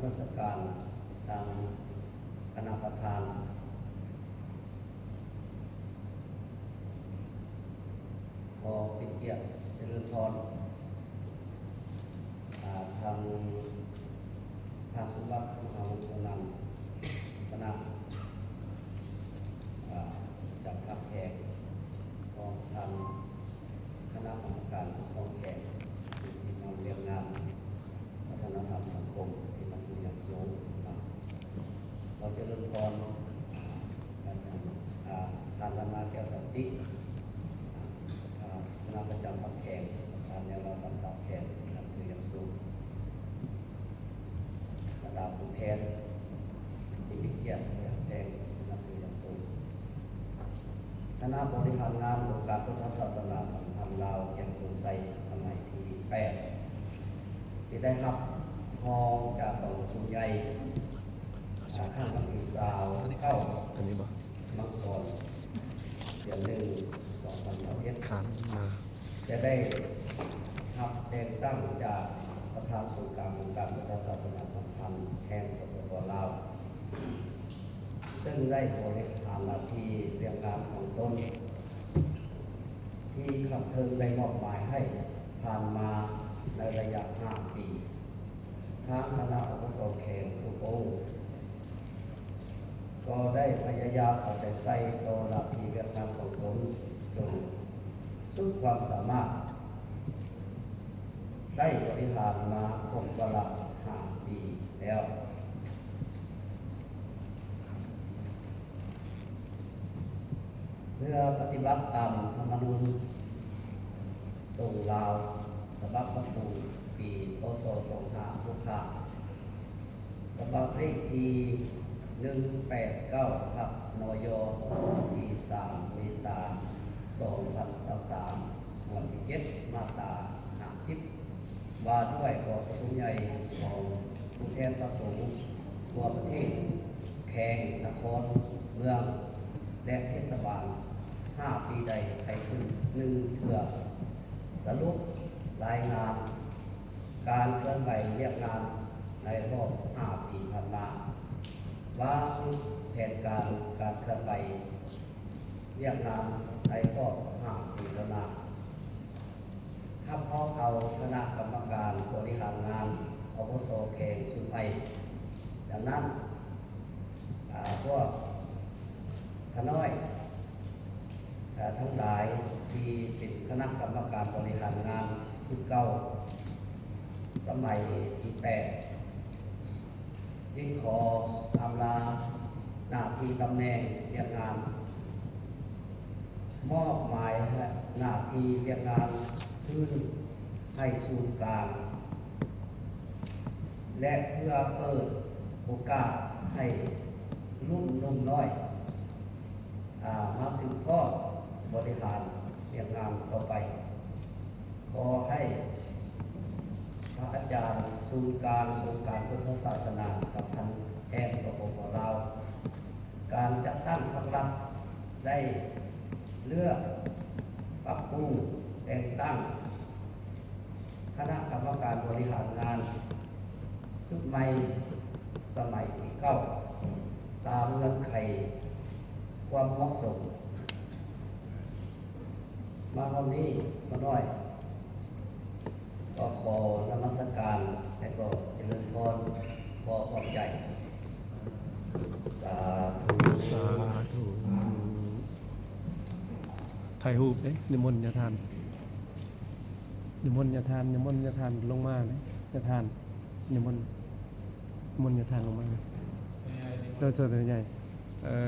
ນະມັດສະການທາງຄະນະປະທານ ຂໍເປັນກຽດຈະເລີນພອນ ອາ ທ່ານ ທ່ານສົມບັດ ມະຫາວົງສະນັນ ຄະນະ ອາ ຈາກພາກແຂວງ ຂອງທ່ານ ຄະນະກຳມະການປົກຄອງແຂວງ ທີ່ຊິນຳວຽກງານວັດທະນະທຳສັງຄົມທີ່ນັບຖືຢ່າງສູງ. ຂໍຈະເລີນພອນ ອາ ທ່ານ ອາ ທ່ານ ວັນນາ ແກ້ວສັນຕິ ອາ ຄະນະປະຈຳພາກແຂວງ ປະທານແນວລາວສ້າງຊາດແຂວງ ທີ່ນັບຖືຢ່າງສູງ. ບັນດາຜູ້ແທນທີ່ມີກຽດ ແລະ ຮັກແພງ ທີ່ນັບຖືຢ່າງສູງ. ຄະນະບໍລິຫານງານອົງການພຸດທະສາສະໜາສຳພັນລາວ ແຂວງໂພນໄຊ ສະໄໝທີແປດ ທີ່ໄດ້ຮັບຮອງຈາກກອງປະຊຸມໃຫຍ່ ຄັ້ງທີຊາວເກົ້າ ອັນນີ້ບໍ່? ມັງກອນ ເດືອນໜຶ່ງ ສອງພັນຊາວເອັດ ຜ່ານມາ ຈະໄດ້ຮັບແຕ່ງຕັ້ງຈາກປະທານສູນກາງອົງການພຸດທະສາສະໜາສຳພັນແຫ່ງ ສປປ ລາວ ເຊິ່ງໄດ້ບໍລິຫານໜ້າທີ່ວຽກງານຂອງຕົນ ທີ່ຂັ້ນເທິງໄດ້ມອບໝາຍໃຫ້ຜ່ານມາໃນໄລຍະຫ້າປີ. ທາງຄະນະ ອປສ ແຂວງທຸກອົງ ກໍໄດ້ພະຍາຍາມເອົາໃຈໃສ່ຕໍ່ໜ້າທີ່ວຽກງານຂອງຕົນຈົນສຸດຄວາມສາມາດ ໄດ້ບໍລິຫານມາຄົບວາລະຫ້າປີແລ້ວ. ເພື່ອປະຕິບັດຕາມທຳມະນູນສົງລາວ ສະບັບປັບປຸງປີ ພ.ສ. ສອງຫ້າຫົກຫ້າ ສະບັບເລກທີໜຶ່ງແປດເກົ້າ ທັບ ນຍ ວັນທີສາມ ເມສາ ສອງພັນຊາວສາມ ໝວດທີເຈັດ ມາດຕາຫ້າສິບ ວ່າດ້ວຍກອງປະຊຸມໃຫຍ່ຂອງຜູ້ແທນພະສົງທົ່ວປະເທດ, ແຂວງ, ນະຄອນ, ເມືອງ ແລະ ເທດສະບານ ຫ້າປີໃດໃຫ້ຂຶ້ນໜຶ່ງເທື່ອ, ສະຫຼຸບລາຍງານການເຄື່ອນໄຫວວຽກງານໃນຮອບຫ້າປີຜ່ານມາ, ວາງແຜນການການເຄື່ອນໄຫວວຽກງານໃນຮອບຫ້າປີຂ້າງໜ້າ. ຮັບຮອງເອົາຄະນະກຳມະການບໍລິຫານງານ ອປສ ແຂວງຊຸດໃໝ່. ດັ່ງນັ້ນ, ອາ, ພວກຂ້ານ້ອຍ, ອາ, ທັງຫຼາຍທີ່ເປັນຄະນະກຳມະການບໍລິຫານງານຊຸດເກົ່າ ສະໄໝທີແປດ ຈຶ່ງຂໍອຳລາໜ້າທີ່ຕຳແໜ່ງວຽກງານ, ມອບໝາຍໜ້າທີ່ວຽກງານຄືນໃຫ້ສູນກາງ ແລະ ເພື່ອເປີດໂອກາດໃຫ້ລຸ້ນໜຸ່ມນ້ອຍ ອາ, ມາສືບທອດບໍລິຫານວຽກງານຕໍ່ໄປ. ຂໍໃຫ້ພະອາຈານສູນກາງອົງການພຸດທະສາສະໜາສຳພັນແຫ່ງ ສປປ ລາວ, ການຈັດຕັ້ງພັກລັດໄດ້ເລືອກປັບປຸງແຕ່ງຕັ້ງ ຄະນະກຳມະການບໍລິຫານງານຊຸດໃໝ່ສະໄໝທີເກົ້າ ຕາມເງື່ອນໄຂຄວາມເໝາະສົມ. ມາຮອບນີ້ ຂ້ານ້ອຍກໍຂໍນະມັດສະການ ແລະ ກໍຈະເລີນພອນ ຂໍຂອບໃຈ. ສາທຸ. ສາທຸ. ຖ່າຍຮູບເດ້ ນິມົນຍາທ່ານ. ນິມົນຍາທ່ານ, ນິມົນຍາທ່ານລົງມາເດ້ ຍາທ່ານ, ນິມົນ, ນິມົນຍາທ່ານລົງມາເດ້. ໂດຍສ່ວນໃຫຍ່ ເອີ.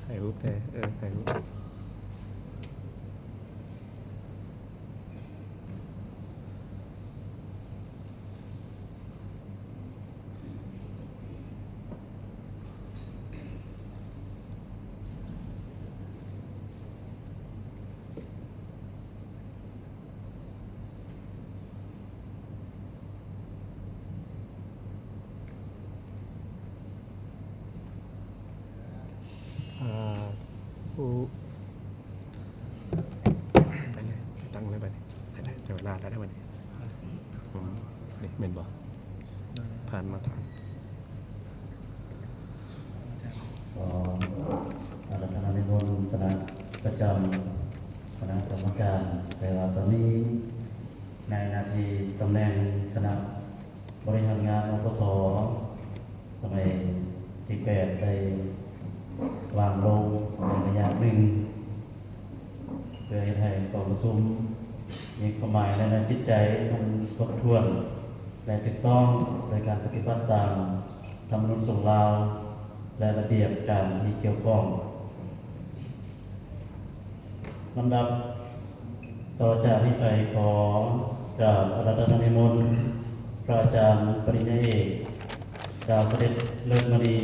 ຖ່າຍຮູບແດ່ ເອີ ຖ່າຍຮູບ. ເ ຜູ້ ໄປເລີຍ ຕັ້ງເລີຍບັດນີ້ ໄດ້ ໄດ້ ຈັບເວລາໄດ້ບັດນີ້ ອືມ ນີ້ແມ່ນບໍ່? ຜ່ານມາດຕະຖານ ຂໍອາລາທະນານິມົນຄະນະປະຈຳຄະນະກຳມະການ ແຕ່ວ່າຕອນນີ້ໃນໜ້າທີ່ຕຳແໜ່ງຄະນະ ບໍລິຫານງານ ອປສ ສະໄໝທີແປດ ໄດ້ວາງລົງໃນໄລຍະໜຶ່ງ ເພື່ອເຮັດໃຫ້ກອງປະຊຸມມີຄວາມໝາຍ ແລະ ໃນຈິດໃຈມັນຄົບຖ້ວນ ແລະ ຖືກຕ້ອງໂດຍການປະຕິບັດຕາມທຳມະນູນສົງລາວ ແລະ ລະບຽບການທີ່ກ່ຽວຂ້ອງ. ລຳດັບຕໍ່ຈາກນີ້ໄປ ຂໍກາບອາລາທະນານິມົນ ພະອາຈານປະລິນຍາເອກ ດາວສະເດັດ ເລີດມະນີ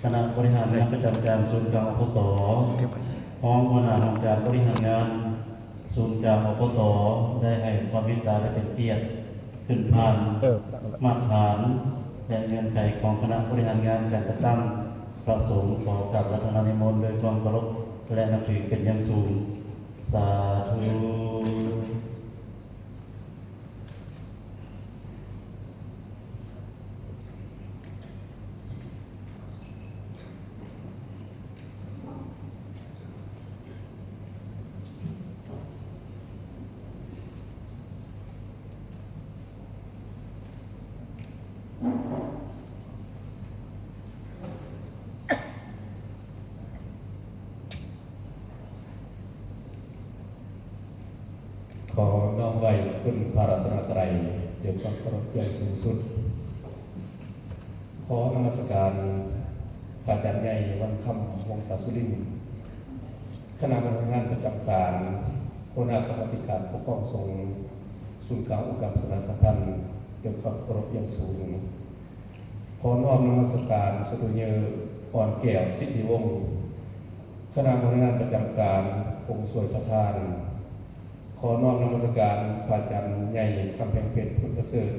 ຄະນະບໍລິຫານງານປະຈຳການສູນກາງ ອປສ ຮອງຫົວໜ້າຫ້ອງການບໍລິຫານງານສູນກາງ ອປສ ໄດ້ໃຫ້ຄວາມເມດຕາ ແລະ ເປັນກຽດ ຂຶ້ນຜ່ານ ເອີ ມາດຕະຖານ ແລະ ເງື່ອນໄຂຂອງຄະນະບໍລິຫານງານການຈັດຕັ້ງ ພະສົງ ຂໍກາບອາລາທະນານິມົນດ້ວຍຄວາມເຄົາລົບ ແລະ ນັບຖືເປັນຢ່າງສູງ. ສາທຸ. ຂໍນ້ອມໄຫວ້ຄຸນພະລັດຕະນະໄຕ ດ້ວຍຄວາມເຄົາລົບຢ່າງສູງສຸດ. ຂໍນະມັດສະການພະອາຈານໃຫຍ່ ວັນຄຳ ວົງສາສຸລິນ ຄະນະບໍລິຫານງານປະຈຳການ ຫົວໜ້າກຳມາທິການປົກຄອງສົງ ສູນກາງອົງການປະຊາສຳພັນ ດ້ວຍຄວາມເຄົາລົບຢ່າງສູງ. ຂໍນ້ອມນະມັດສະການ ສະຕູເຢີ ອ່ອນແກ້ວ ສິດທິວົງ ຄະນະບໍລິຫານງານປະຈຳການ ອົງຊ່ວຍປະທານ. ຂໍນ້ອມນະມັດສະການພະອາຈານໃຫຍ່ ຄຳແພງເພັດ ພຸດປະເສີດ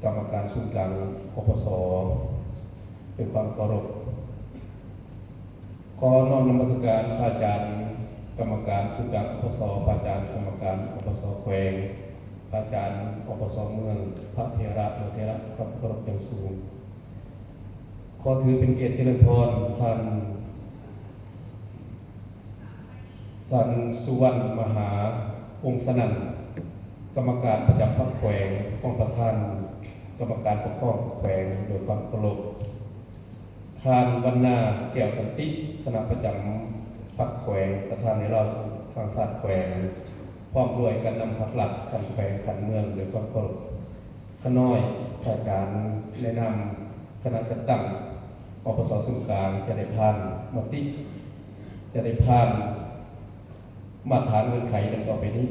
ກຳມະການສູນກາງ ອປສ ດ້ວຍຄວາມເຄົາລົບ. ຂໍນ້ອມນະມັດສະການພະອາຈານກຳມະການສູນກາງ ອປສ, ພະອາຈານກຳມະການ ອປສ ແຂວງ, ພະອາຈານ ອປສ ເມືອງ, ພະເຖລະ ແລະ ເຖລະ ຄວາມເຄົາລົບຢ່າງສູງ. ຂໍຖືເປັນກຽດຈະເລີນພອນທ່ານ ທ່ານ ສຸວັນ ມະຫາວົງສະນັນ ກຳມະການປະຈຳພັກແຂວງ, ຮອງປະທານກຳມະການປົກຄອງແຂວງ ດ້ວຍຄວາມເຄົາລົບ. ທ່ານ ວັນນາ ແກ້ວສັນຕິ ຄະນະປະຈຳພັກແຂວງ, ປະທານໃນລາວສ້າງຊາດແຂວງ ພ້ອມດ້ວຍການນຳພັກລັດຂັ້ນແຂວງ, ຂັ້ນເມືອງ ດ້ວຍຄວາມເຄົາລົບ. ຂ້ານ້ອຍ ພະອາຈານ ໃນນາມຄະນະຈັດຕັ້ງ ອປສ ສູນກາງ ຈະໄດ້ຜ່ານມະຕິ, ຈະໄດ້ຜ່ານມາດຖານເງື່ອນໄຂດັ່ງຕໍ່ໄປນີ້.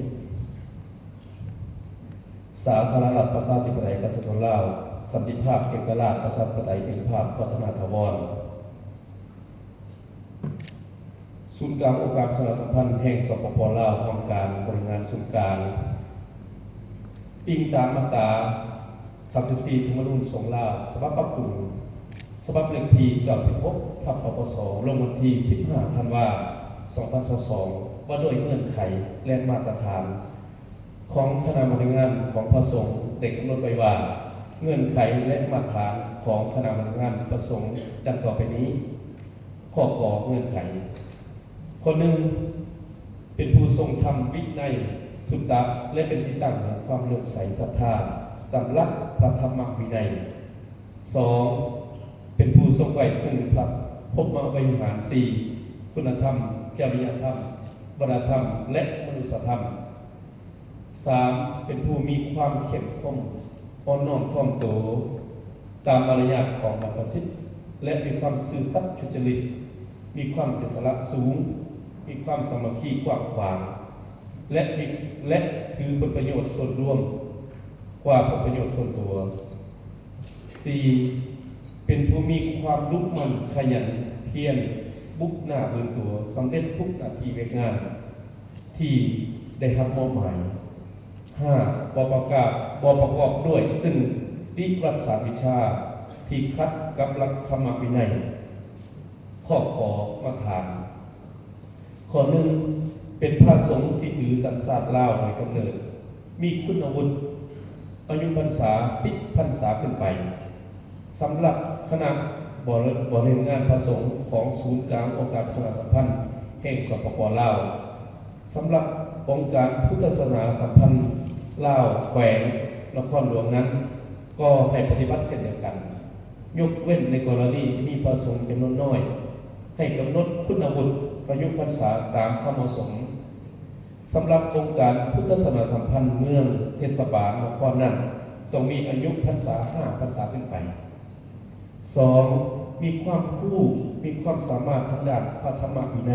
ສາທາລະນະລັດ ປະຊາທິປະໄຕ ປະຊາຊົນລາວ, ສັນຕິພາບ ເອກະລາດ ປະຊາທິປະໄຕ ເອກະພາບ ວັດທະນະຖາວອນ. ສູນກາງອົງການປະຊາສຳພັນແຫ່ງ ສປປ ລາວ, ຫ້ອງການບໍລິຫານງານສູນກາງ. ອີງຕາມມາດຕາສາມສິບສີ່ ທຳມະນູນສົງລາວ ສະບັບປັບປຸງ ສະບັບເລກທີ ເກົ້າສິບຫົກ ທັບ ປປສ ລົງວັນທີ ສິບຫ້າ ທັນວາ ສອງພັນຊາວສອງ ວ່າດ້ວຍເງື່ອນໄຂ ແລະ ມາດຕະຖານ ຂອງຄະນະພະນັກງານຂອງພະສົງ ໄດ້ກຳນົດໄວ້ວ່າ ເງື່ອນໄຂ ແລະ ມາດຕະຖານຂອງຄະນະພະນັກງານພະສົງ ດັ່ງຕໍ່ໄປນີ້. ຂໍ້ ກ ເງື່ອນໄຂ. ຂໍ້ ໜຶ່ງ ເປັນຜູ້ຊົງທຳວິໄນ ສຸຕະ ແລະ ເປັນທີ່ຕັ້ງແຫ່ງຄວາມເຫຼື້ອມໃສສັດທາ ຕາມຫຼັກພະທຳມະວິໄນ. ສອງ ເປັນຜູ້ຊົງໄວ້ຊຶ່ງພະພົມມະວິຫານສີ່ ຄຸນນະທຳ, ຈະລິຍະທຳ, ວັດທະນະທຳ ແລະ ມະນຸດສະທຳ. ສາມ ເປັນຜູ້ມີຄວາມເຂັ້ມຂົມ ອ່ອນນ້ອມຖ່ອມໂຕຕາມມາລະຍາດຂອງບັນພະຊິດ ແລະ ມີຄວາມຊື່ສັດສຸດຈະລິດ, ມີຄວາມເສຍສະຫຼະສູງ, ມີຄວາມສາມັກຄີກວ້າງຂວາງ ແລະ ມີ ແລະ ຖືຜົນປະໂຫຍດສ່ວນລວມກວ່າຜົນປະໂຫຍດສ່ວນຕົວ. ສີ່ ເປັນຜູ້ມີຄວາມດຸໝັ່ນຂະຫຍັນພຽນ ບຸກໜ້າເບິ່ງຕົວ ສຳເລັດທຸກໜ້າທີ່ວຽກງານທີ່ໄດ້ຮັບມອບໝາຍ. ຫ້າ ບໍ່ປະກາດ ບໍ່ປະກອບດ້ວຍຊຶ່ງນິລັດສານວິຊາທີ່ຂັດກັບຫຼັກທຳມະວິໄນ. ຂໍ້ ຂ ມາດຕະຖານ. ຂໍ້ໜຶ່ງ ເປັນພະສົງທີ່ຖືສັນຊາດລາວໂດຍກຳເນີດ, ມີຄຸນວຸດ, ອາຍຸພັນສາສິບພັນສາຂຶ້ນໄປ. ສຳລັບຄະນະບໍລິຫານງານພະສົງຂອງສູນກາງອົງການປະຊາສຳພັນແຫ່ງ ສປປ ລາວ, ສຳລັບອົງການພຸດທະສາສະໜາສຳພັນລາວແຂວງນະຄອນຫຼວງນັ້ນ ກໍໃຫ້ປະຕິບັດເຊັ່ນດຽວກັນ, ຍົກເວັ້ນໃນກໍລະນີທີ່ມີພະສົງຈຳນວນນ້ອຍ, ໃຫ້ກຳນົດຄຸນວຸດ, ອາຍຸພັນສາຕາມຄວາມເໝາະສົມ. ສຳລັບອົງການພຸດທະສາສະໜາສຳພັນເມືອງ, ເທດສະບານ, ນະຄອນນັ້ນ ຕ້ອງມີອາຍຸພັນສາຫ້າພັນສາຂຶ້ນໄປ. ສອງ ມີຄວາມຮູ້, ມີຄວາມສາມາດທາງດ້ານພະທຳມະວິໄນ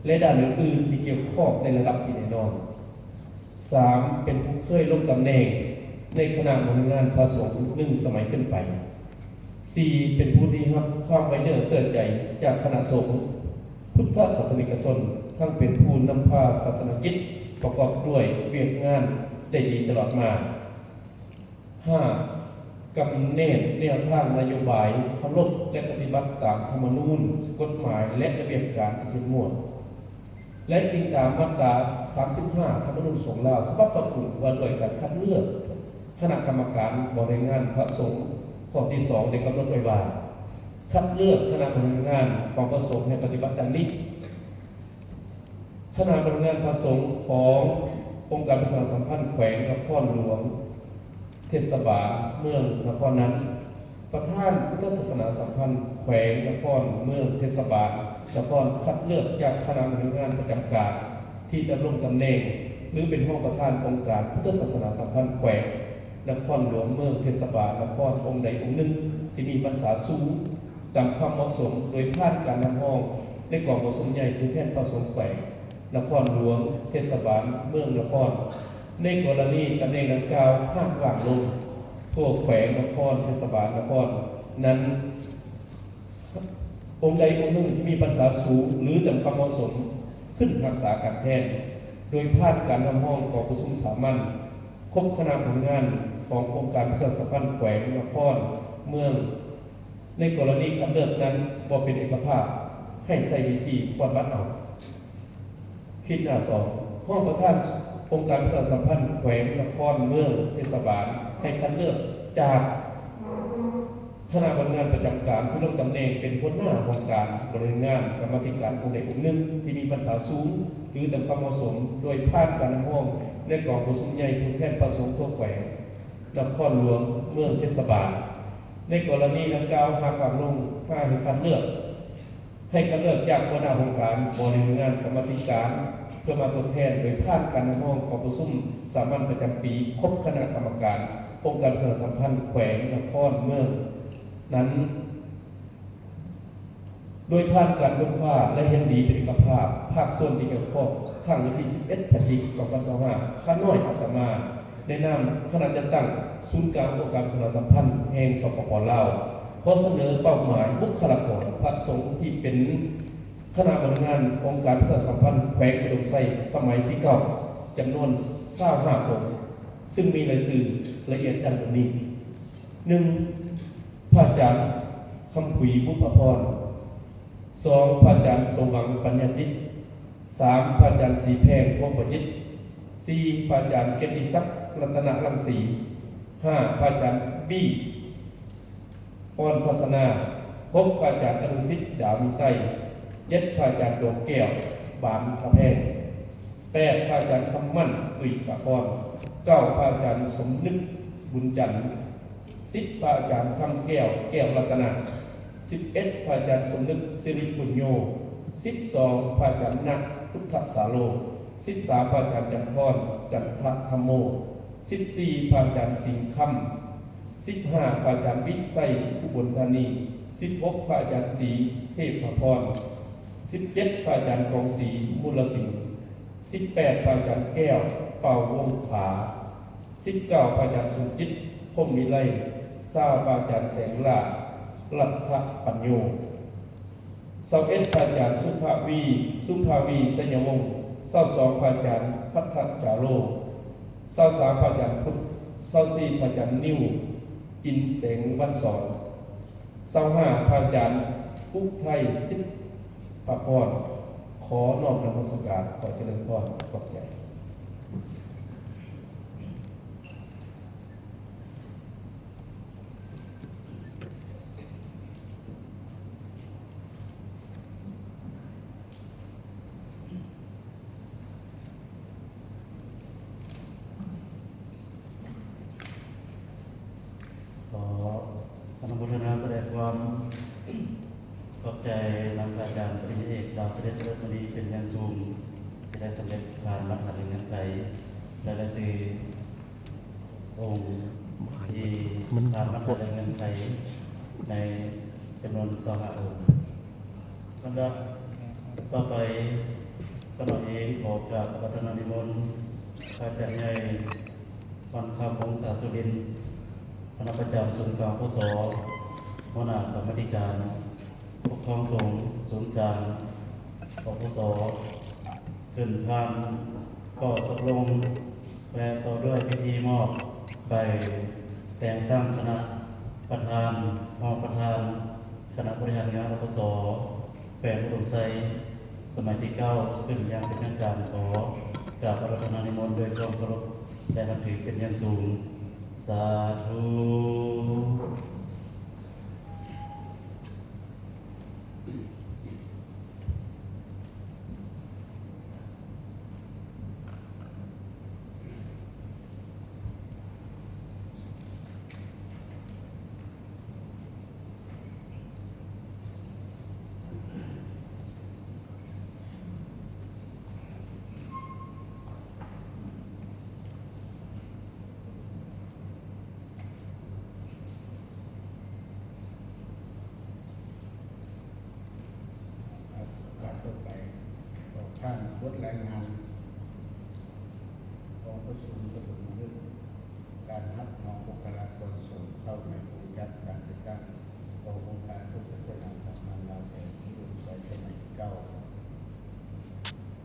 ແລະ ດ້ານອື່ນໆທີ່ກ່ຽວຂ້ອງໃນລະດັບທີ່ແນ່ນອນ. ສາມ ເປັນຜູ້ເຄີຍລົງຕຳແໜ່ງໃນຄະນະບໍລິຫານງານພະສົງໜຶ່ງສະໄໝຂຶ້ນໄປ. ສີ່ ເປັນຜູ້ທີ່ຮັບຄວາມໄວ້ເນື້ອເຊື່ອໃຈຈາກຄະນະສົງ, ພຸດທະສາສະນິກະຊົນ, ທັງເປັນຜູ້ນຳພາສາສະນະກິດປະກອບດ້ວຍວຽກງານໄດ້ດີຕະຫຼອດມາ. ຫ້າ ກຳແນດແນວທາງນະໂຍບາຍ, ເຄົາລົບ ແລະ ປະຕິບັດຕາມທຳມະນູນ, ກົດໝາຍ ແລະ ລະບຽບການທີ່ເຂັ້ມງວດ ແລະ ອີງຕາມມາດຕາສາມສິບຫ້າ ທຳມະນູນສົງລາວ ສະບັບປັບປຸງວ່າດ້ວຍການຄັດເລືອກຄະນະກຳມະການບໍລິຫານງານພະສົງ ຂໍ້ທີສອງ ໄດ້ກຳນົດໄວ້ວ່າ ຄັດເລືອກຄະນະບໍລິຫານງານຂອງພະສົງໃຫ້ປະຕິບັດດັ່ງນີ້. ຄະນະບໍລິຫານງານພະສົງຂອງອົງການປະຊາສຳພັນແຂວງນະຄອນຫຼວງ, ເທດສະບານເມືອງນະຄອນນັ້ນ, ປະທານພຸດທະສາສະໜາສຳພັນແຂວງນະຄອນເມືອງ, ເທດສະບານນະຄອນ ຄັດເລືອກຈາກຄະນະບໍລິຫານງານປະຈຳການທີ່ດຳລົງຕຳແໜ່ງ ຫຼື ເປັນຮອງປະທານອົງການພຸດທະສາສະໜາສຳພັນແຂວງນະຄອນຫຼວງ, ເມືອງ, ເທດສະບານນະຄອນ ອົງໃດອົງໜຶ່ງທີ່ມີພັນສາສູງ ຕາມຄວາມເໝາະສົມ ໂດຍຜ່ານການຮັບຮອງໃນກອງປະຊຸມໃຫຍ່ຜູ້ແທນພະສົງແຂວງນະຄອນຫຼວງ, ເທດສະບານເມືອງນະຄອນ. ໃນກໍລະນີຕຳແໜ່ງດັ່ງກ່າວຫາກວ່າງລົງ, ພວກແຂວງນະຄອນ, ເທດສະບານນະຄອນນັ້ນ ອົງໃດອົງໜຶ່ງທີ່ມີພັນສາສູງ ຫຼື ຕາມຄວາມເໝາະສົມ ຂຶ້ນຮັກສາການແທນ ໂດຍຜ່ານການຮັບຮອງກອງປະຊຸມສາມັນຄົບຄະນະບໍລິຫານງານຂອງອົງການປະຊາສຳພັນແຂວງນະຄອນເມືອງ. ໃນກໍລະນີຄັດເລືອກນັ້ນບໍ່ເປັນເອກະພາບ, ໃຫ້ໃຊ້ວິທີປອດບັດເອົາ. ຂີດໜ້າສອງ ຮອງປະທານອົງການປະຊາສຳພັນແຂວງນະຄອນເມືອງ, ເທດສະບານ ໃຫ້ຄັດເລືອກຈາກຄະນະບໍລິຫານງານປະຈຳການທີ່ລົງຕຳແໜ່ງເປັນຫົວໜ້າຫ້ອງການບໍລິຫານງານກຳມາທິການອົງໃດອົງໜຶ່ງທີ່ມີພັນສາສູງ ຫຼື ຕາມຄວາມເໝາະສົມ ໂດຍຜ່ານການຮັບຮອງໃນກອງປະຊຸມໃຫຍ່ຜູ້ແທນພະສົງທົ່ວແຂວງນະຄອນຫຼວງ, ເມືອງ, ເທດສະບານ. ໃນກໍລະນີດັ່ງກ່າວຫາກວ່າງລົງ, ໃຫ້ຄັດເລືອກ ໃຫ້ຄັດເລືອກຈາກຫົວໜ້າຫ້ອງການບໍລິຫານງານກຳມາທິການ ເພື່ອມາທົດແທນໂດຍຜ່ານການຮັບຮອງກອງປະຊຸມສາມັນປະຈຳປີຄົບຄະນະກຳມະການອົງການປະຊາສຳພັນແຂວງນະຄອນເມືອງນັ້ນ ໂດຍຜ່ານການຄົ້ນຄວ້າ ແລະ ເຫັນດີເປັນເອກະພາບພາກສ່ວນທີ່ກ່ຽວຂ້ອງ ຄັ້ງວັນທີສິບເອັດ ພະຈິກ ສອງພັນຊາວຫ້າ ຂ້ານ້ອຍອາດຕະມາ ໃນນາມຄະນະຈັດຕັ້ງສູນກາງອົງການປະຊາສຳພັນແຫ່ງ ສປປ ລາວ ຂໍສະເໜີເປົ້າໝາຍບຸກຄະລາກອນພະສົງທີ່ເປັນຄະນະບໍລິຫານງານອົງການປະຊາສຳພັນແຂວງອຸດົມໄຊ ສະໄໝທີເກົ້າ ຈຳນວນຊາວຫ້າອົງ, ຊຶ່ງມີລາຍຊື່ລະອຽດດັ່ງນີ້: ໜຶ່ງ ພະອາຈານ ຄຳຜຸຍ ບຸບພະພອນ, ສອງ ພະອາຈານ ສົມຫວັງ ປັນຍາຈິດ, ສາມ ພະອາຈານ ສີແພງ ວົງປະຈິດ, ສີ່ ພະອາຈານ ກຽດຕິສັກ ລັດຕະນະລັງສີ, ຫ້າ ພະອາຈານ ບີ ອອນທັດສະນາ, ຫົກ ພະອາຈານ ອະນຸສິດ ດາວມີໄຊ, ເຈັດ ພະອາຈານ ດວງແກ້ວ ບານພະແພງ, ແປດ ພະອາຈານ ຄຳໝັ້ນ ຕຸ້ຍສາຄອນ, ເກົ້າ ພະອາຈານ ສົມນຶກ ບຸນຈັນ, ສິບ ພະອາຈານ ຄຳແກ້ວ ແກ້ວລັດຕະນະ, ສິບເອັດ ພະອາຈານ ສົມນຶກ ສິລິປຸນໂຍ, ສິບສອງ ພະອາຈານ ນະ ພຸດທະສາໂລ, ສິບສາມ ພະອາຈານ ຈັນທອນ ຈັນທະທຳໂມ, ສິບສີ່ ພະອາຈານ ສິງຄຳ, ສິບຫ້າ ພະອາຈານ ວິໄຊ ອຸບົນທານີ, ສິບຫົກ ພະອາຈານ ສີ ເທບພະພອນ, ສິບເຈັດ ພະອາຈານ ກອງສີ ມູນລະສິງ, ສິບແປດ ພະອາຈານ ແກ້ວ ເປົ່າວົງຜາ, ສິບເກົ້າ ພະອາຈານ ສົມຈິດ ພົມວິໄລ, ຊາວ ພະອາຈານ ແສງຫຼ້າ ລັດທະປັນໂຍ, ຊາວເອັດ ພະອາຈານ ສຸພາວີ ສຸພາວີ ໄຊຍະວົງ, ຊາວສອງ ພະອາຈານ ພັດທະຈາໂລ, ຊາວສາມ ພະອາຈານ ພຸດ, ຊາວສີ່ ພະອາຈານ ນິວ ອິນແສງວັນສອນ, ຊາວຫ້າ ພະອາຈານ ອຸໄທ ສິດພະພອນ, ຄ ຂໍນ້ອມນະມັດສະການ ຂໍຈະເລີນພອນ ຂອບໃຈ. ຂໍອະນຸໂມທະນາສະແດງຄວາມຂອບໃຈນຳພະອາຈານປະລິນຍາເອກ ດາວສະເດັດເລີດມະນີເປັນຢ່າງສູງ ທີ່ໄດ້ສຳເລັດຜ່ານບັນຫາເລື່ອງເງື່ອນໄຂ ແລະ ລາຍຊື່ອົງທີ່ຜ່ານບັນຫາເລື່ອງເງື່ອນໄຂໃນຈຳນວນຊາວຫ້າອົງ. ລຳດັບຕໍ່ໄປ ຂ້ານ້ອຍເອງຂໍກາບອາລາທະນານິມົນ ພະອາຈານໃຫຍ່ ວັນຄຳ ວົງສາສຸລິນ ຄະນະປະຈຳສູນກາງ ປກສ, ຫົວໜ້າກຳມາທິການປົກຄອງສົງສູນກາງ ປກສ, ຂຶ້ນຜ່ານຂໍ້ຕົກລົງ ແລະ ຕໍ່ດ້ວຍພິທີມອບໃບແຕ່ງຕັ້ງຄະນະປະທານ, ຮອງປະທານຄະນະບໍລິຫານງານ ປກສ ແຂວງອຸດົມໄຊ ສະໄໝທີເກົ້າ ຂຶ້ນຢ່າງເປັນທາງການ. ຂໍກາບອາລາທະນານິມົນດ້ວຍຄວາມເຄົາລົບ ແລະ ນັບຖືເປັນຢ່າງສູງ. ສາທຸ. ໂອກາດຕໍ່ໄປ ຂໍຜ່ານບົດລາຍງານກອງປະຊຸມປະຖົມມະລຶກ ການຮັບຮອງບຸກຄະລາກອນສົງເຂົ້າໃນໂຄງການຈັດຕັ້ງຂອງອົງການພຸດທະສາສະໜາສຳພັນລາວແຂວງອຸດົມໄຊສະໄໝທີເກົ້າ.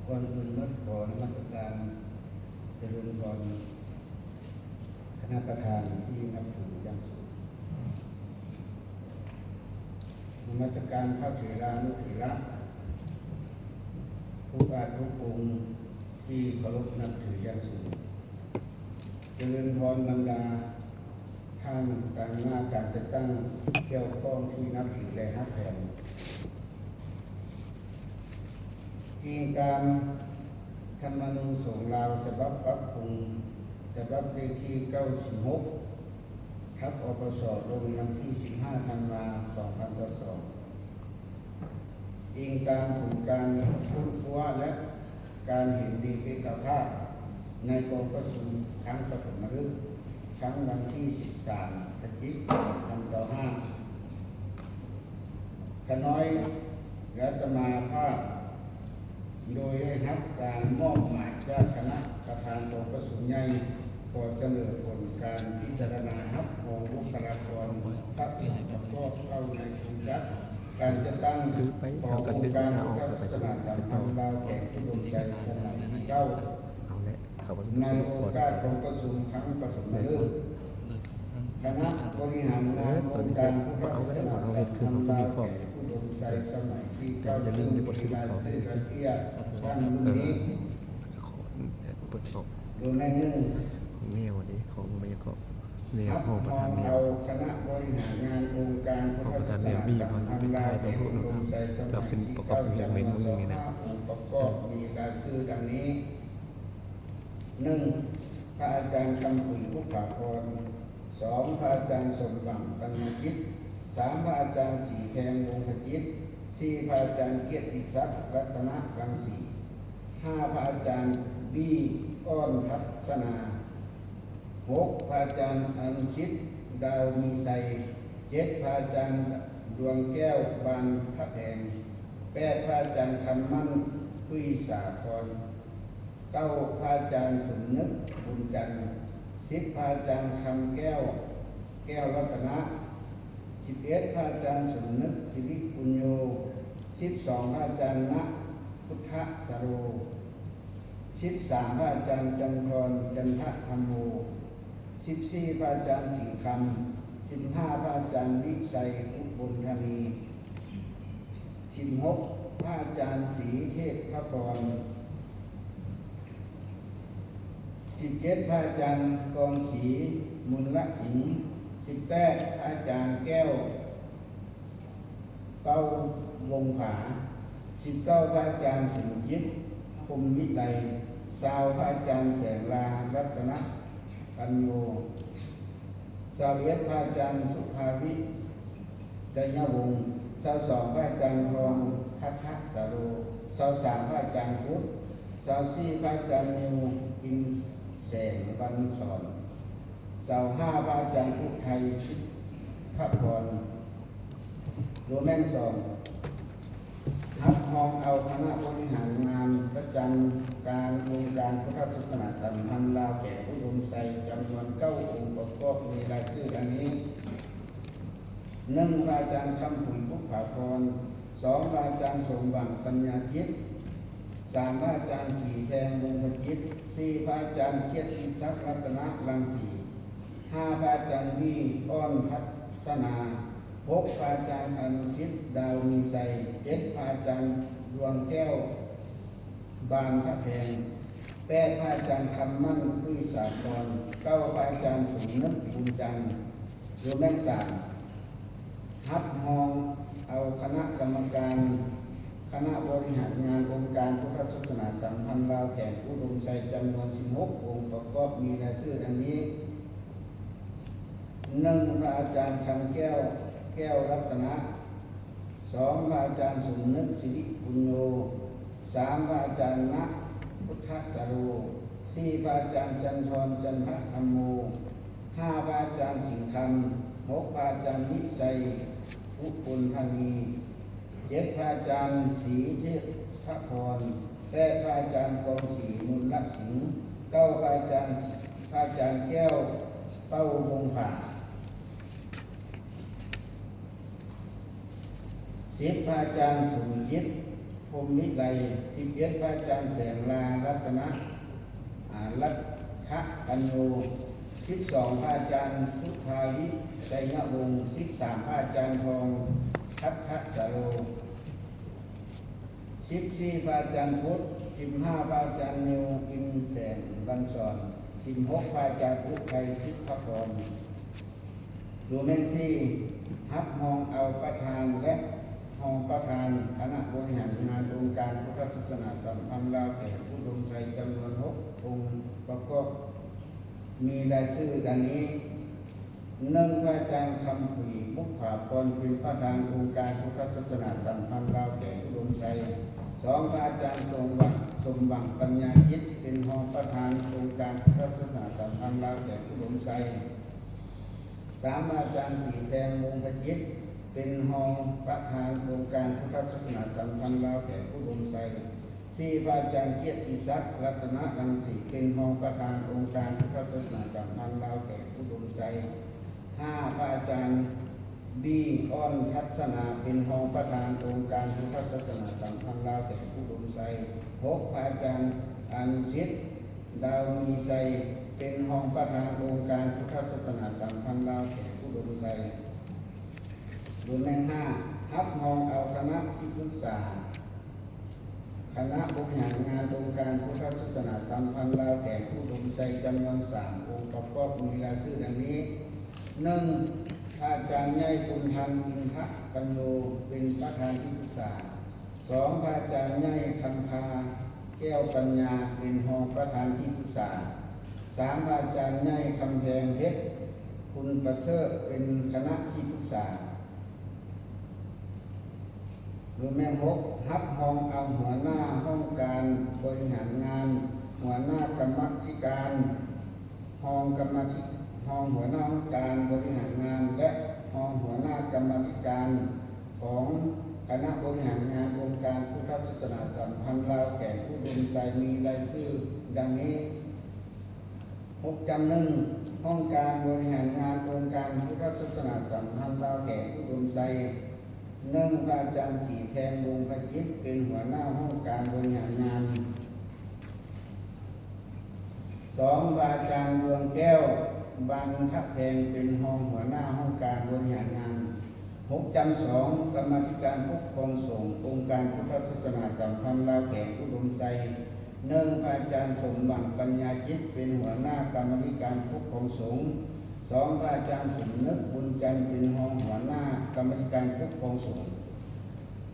ກ່ອນອື່ນໝົດ ຂໍນະມັດສະການຈະເລີນພອນ ຄະນະປະທານທີ່ນັບຖືຢ່າງສູງ. ນະມັດສະການພະເຖລານຸເຖລະ ທຸກອາດທຸກອົງທີ່ເຄົາລົບນັບຖືຢ່າງສູງ. ຈະເລີນພອນບັນດາທ່ານຕາງໜ້າການຈັດຕັ້ງກ່ຽວຂ້ອງທີ່ນັບຖື ແລະ ຮັກແພງ. ອີງຕາມທຳມະນູນສົງລາວສະບັບປັບປຸງ ສະບັບເລກທີເກົ້າສິບຫົກ ທັບ ອປສ ລົງວັນທີສິບຫ້າ ທັນວາ ສອງພັນຊາວສອງ. ອີງຕາມຜົນການຄົ້ນຄວ້າ ແລະ ການເຫັນດີເອກະພາບໃນກອງປະຊຸມຄັ້ງປະຖົມມະລຶກ ຄັ້ງວັນທີສິບສາມ ພະຈິກ ສອງພັນຊາວຫ້າ ຂະນ້ອຍ ແລະ ອາດຕະມາພາບ ໂດຍໄດ້ຮັບການມອບໝາຍຈາກຄະນະປະທານກອງປະຊຸມໃຫຍ່ ຂໍສະເໜີຜົນການພິຈາລະນາຮັບຮອງບຸກຄະລາກອນພະສົງປະກອບເຂົ້າໃນໂຄງການຈັດຕັ້ງຂອງອົງການພຸດທະສາສະໜາສຳພັນລາວແຂວງອຸດົມໄຊສະໄໝທີເກົ້າ ໃນໂອກາດກອງປະຊຸມຄັ້ງປະຖົມມະລຶກ ຄະນະບໍລິຫານງານອົງການພຸດທະສາສະໜາສຳພັນລາວແຂວງອຸດົມໄຊສະໄໝທີເກົ້າ ຊຶ່ງມີລາຍຊື່ກະເທຍດັ່ງລຸ່ມນີ້. ໂດຍໃນໜຶ່ງ ແນວເດ້ ຂອງແມ່ນຫຍັງເກາະ ແນວຮອງປະທານແນວ ເອົາຄະນະບໍລິຫານງານອົງການພຸດທະສາສະໜາສຳພັນລາວແຂວງອຸດົມໄຊສະໄໝທີເກົ້າ ຈຳນວນຊາວຫ້າອົງປະກອບ ມີລາຍຊື່ດັ່ງນີ້. ໜຶ່ງ ພະອາຈານຄຳປຸຍ ບຸບຜາພອນ, ສອງ ພະອາຈານສົມຫວັງ ປັນຍາຈິດ, ສາມ ພະອາຈານສີແຄງ ວົງພະຈິດ, ສີ່ ພະອາຈານກຽດຕິສັກ ລັດຕະນະລັງສີ, ຫ້າ ພະອາຈານບີ ອອນທັດສະໜາ, ຫົກ ພະອາຈານອະນຸຊິດ ດາວມີໄຊ, ເຈັດ ພະອາຈານດວງແກ້ວ ບ້ານພະແພງ, ແປດ ພະອາຈານຄຳໝັ້ນ ປຸ້ຍສາຄອນ, ເກົ້າ ພະອາຈານສົມນຶກ ບຸນຈັນ, ສິບ ພະອາຈານຄຳແກ້ວ ແກ້ວລັດຕະນະ, ສິບເອັດ ພະອາຈານສົມນຶກ ສິລິປຸນໂຍ, ສິບສອງ ພະອາຈານນະພຸດທະສາໂລ, ສິບສາມ ພະອາຈານຈັນທອນ ຈັນທະທຳໂມ, ສິບສີ່ ພະອາຈານສີຄຳ, ສິບຫ້າ ພະອາຈານວິໄຊ ອຸບົນທານີ, ສິບຫົກ ພະອາຈານສີເທບ ພະພອນ, ສິບເຈັດ ພະອາຈານກອງສີ ມຸນລະສິງ, ສິບແປດ ພະອາຈານແກ້ວ ເປົ້າວົງຜາ, ສິບເກົ້າ ພະອາຈານສົມຈິດ ພົມວິໄລ, ຊາວ ພະອາຈານແສງລາ ລັດຕະນະປັນໂຍ, ຊາວເອັດ ພະອາຈານສຸພາວິ ໄຊຍະວົງ, ຊາວສອງ ພະອາຈານທອງ ທັດທະສາໂລ, ຊາວສາມ ພະອາຈານພຸດ, ຊາວສີ່ ພະອາຈານນິວ ອິນແສງວັນສອນ, ຊາວຫ້າ ພະອາຈານອຸໄທ ສິດພະພອນ. ໂຣແມນສອງ ຮັບຮອງເອົາຄະນະບໍລິຫານງານປະຈຳການອົງການພຸດທະສາສະໜາສຳພັນລາວແຂວງອຸດົມໄຊ ຈຳນວນເກົ້າອົງປະກອບມີລາຍຊື່ດັ່ງນີ້: ໜຶ່ງ ພະອາຈານຄຳຜຸຍ ບຸບຜາພອນ, ສອງ ພະອາຈານສົມຫວັງ ປັນຍາຈິດ, ສາມ ພະອາຈານສີແພງ ວົງພະຈິດ, ສີ່ ພະອາຈານກຽດຕິສັກ ລັດຕະນະລັງສີ, ຫ້າ ພະອາຈານວີ ອອນທັດສະນາ, ຫົກ ພະອາຈານອະນຸສິດ ດາວມີໄຊ, ເຈັດ ພະອາຈານດວງແກ້ວ ບານພະແພງ, ແປດ ພະອາຈານຄຳໝັ້ນ ລຸຍສາຄອນ, ເກົ້າ ພະອາຈານສົມນຶກ ບຸນຈັນ. ໂຣແມນສາມ ຮັບຮອງເອົາຄະນະກຳມະການຄະນະບໍລິຫານງານອົງການພຸດທະສາສະໜາສຳພັນລາວແຂວງອຸດົມໄຊ ຈຳນວນສິບຫົກອົງ ປະກອບມີລາຍຊື່ດັ່ງນີ້: ໜຶ່ງ ພະອາຈານຄຳແກ້ວ ແກ້ວລັດຕະນະ, ສອງ ພະອາຈານສົມນຶກ ສິລິປຸນໂຍ, ສາມ ພະອາຈານນະ ພຸດທະສາໂລ, ສີ່ ພະອາຈານຈັນທອນ ຈັນທະທຳໂມ, ຫ້າ ພະອາຈານສິງຄຳ, ຫົກ ພະອາຈານວິໄຊ ອຸບົນທະນີ, ເຈັດ ພະອາຈານສີເທບພະພອນ, ແປດ ພະອາຈານກອງສີ ມຸນລະສິງ, ເກົ້າ ພະອາຈານ ພະອາຈານແກ້ວ ເປົ້າວົງຜາ. ສິບ ພະອາຈານສົມຈິດ ພົມວິໄລ, ສິບເອັດ ພະອາຈານແສງລາ ລັດຕະນະ ອາ ລັດທະປັນໂຍ, ສິບສອງ ພະອາຈານສຸພາວິ ໄຊຍະວົງ, ສິບສາມ ພະອາຈານທອງ ທັດທະສາໂລ, ສິບສີ່ ພະອາຈານພຸດ, ສິບຫ້າ ພະອາຈານນິວ ອິນແສງວັນສອນ, ສິບຫົກ ພະອາຈານອຸໄທ ສິດພະພອນ. ໂຣແມນສີ່ ຮັບຮອງເອົາປະທານ ແລະ ຮອງປະທານຄະນະບໍລິຫານງານອົງການພຸດທະສາສະໜາສຳພັນລາວແຂວງອຸດົມໄຊ ຈຳນວນຫົກອົງ ປະກອບມີລາຍຊື່ດັ່ງນີ້: ໜຶ່ງ ພະອາຈານຄຳຜຸຍ ບຸບຜາພອນ ເປັນປະທານອົງການພຸດທະສາສະໜາສຳພັນລາວແຂວງອຸດົມໄຊ, ສອງ ພະອາຈານສົມຫວັງ ສົມຫວັງ ປັນຍາຈິດ ເປັນຮອງປະທານອົງການພຸດທະສາສະໜາສຳພັນລາວແຂວງອຸດົມໄຊ, ສາມ ອາຈານສີແພງ ວົງພະຈິດ ເປັນຮອງປະທານອົງການພຸດທະສາສະໜາສຳພັນລາວແຂວງອຸດົມໄຊ, ສີ່ ພະອາຈານກຽດຕິສັກ ລັດຕະນະລັງສີ ເປັນຮອງປະທານອົງການພຸດທະສາສະໜາສຳພັນລາວແຂວງອຸດົມໄຊ, ຫ້າ ພະອາຈານ ບີ ອອນທັດສະນາ ເປັນຮອງປະທານອົງການພຸດທະສາສະໜາສຳພັນລາວແຂວງອຸດົມໄຊ, ຫົກ ພະອາຈານອະນຸສິດ ດາວມີໄຊ ເປັນຮອງປະທານອົງການພຸດທະສາສະໜາສຳພັນລາວແຂວງອຸດົມໄຊ. ໂຣແມນຫ້າ ຮັບຮອງເອົາຄະນະທີ່ປຶກສາຄະນະບໍລິຫານງານອົງການພຸດທະສາສະໜາສຳພັນລາວແຂວງອຸດົມໄຊ ຈຳນວນສາມອົງ ປະກອບມີລາຍຊື່ດັ່ງນີ້: ໜຶ່ງ ພະອາຈານໃຫຍ່ ບຸນທັນ ອິນທະປັນໂນ ເປັນປະທານທີ່ປຶກສາ, ສອງ ພະອາຈານໃຫຍ່ ຄຳພາ ແກ້ວປັນຍາ ເປັນຮອງປະທານທີ່ປຶກສາ, ສາມ ພະອາຈານໃຫຍ່ ຄຳແພງເພັດ ຄຸນປະເສີດ ເປັນຄະນະທີ່ປຶກສາ. ໂຣແມນຫົກ ຮັບຮອງເອົາຫົວໜ້າຫ້ອງການບໍລິຫານງານ, ຫົວໜ້າກຳມາທິການ, ຮອງກຳມາທິ, ຮອງຫົວໜ້າຫ້ອງການບໍລິຫານງານ ແລະ ຮອງຫົວໜ້າກຳມາທິການຂອງຄະນະບໍລິຫານງານອົງການພຸດທະສາສະໜາສຳພັນລາວແຂວງອຸດົມໄຊ ມີລາຍຊື່ດັ່ງນີ້: ຫົກ ຈຳ ໜຶ່ງ ຫ້ອງການບໍລິຫານງານອົງການພຸດທະສາສະໜາສຳພັນລາວແຂວງອຸດົມໄຊ, ໜຶ່ງ ພະອາຈານສີແພງ ວົງພະຈິດ ເປັນຫົວໜ້າຫ້ອງການບໍລິຫານງານ, ສອງ ພະອາຈານດວງແກ້ວ ບັນທະແພງ ເປັນຮອງຫົວໜ້າຫ້ອງການບໍລິຫານງານ, ຫົກຈຳສອງ ກຳມາທິການປົກຄອງສົງ ອົງການພຸດທະສາສະໜາສຳພັນລາວແຂວງອຸດົມໄຊ, ໜຶ່ງ ພະອາຈານສົມຫວັງ ປັນຍາຈິດ ເປັນຫົວໜ້າກຳມາທິການປົກຄອງສົງ, ສອງ ພະອາຈານສົມນຶກ ບຸນຈັນ ເປັນຮອງຫົວໜ້າກຳມາທິການປົກຄອງສົງ.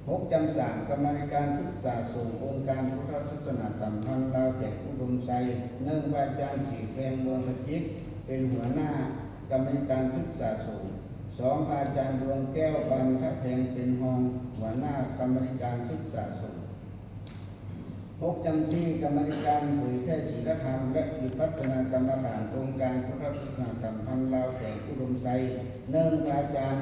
ຫົກຈຳສາມ ກຳມາທິການສຶກສາສົງ ອົງການພຸດທະສາສະໜາສຳພັນລາວແຂວງອຸດົມໄຊ, ໜຶ່ງ ພະອາຈານສີແພງ ວົງທະຈິດ ເປັນຫົວໜ້າກຳມາທິການສຶກສາສົງ, ສອງ ພະອາຈານດວງແກ້ວ ບັນທະແພງ ເປັນຮອງຫົວໜ້າກຳມາທິການສຶກສາສົງ. ຫົກຈຳສີ່ ກຳມາທິການເຜີຍແຜ່ສີລະທຳ ແລະ ວິປັດສະນາກຳມະຖານ ອົງການພຸດທະສາສະໜາສຳພັນລາວແຂວງອຸດົມໄຊ, ໜຶ່ງ ພະອາຈານ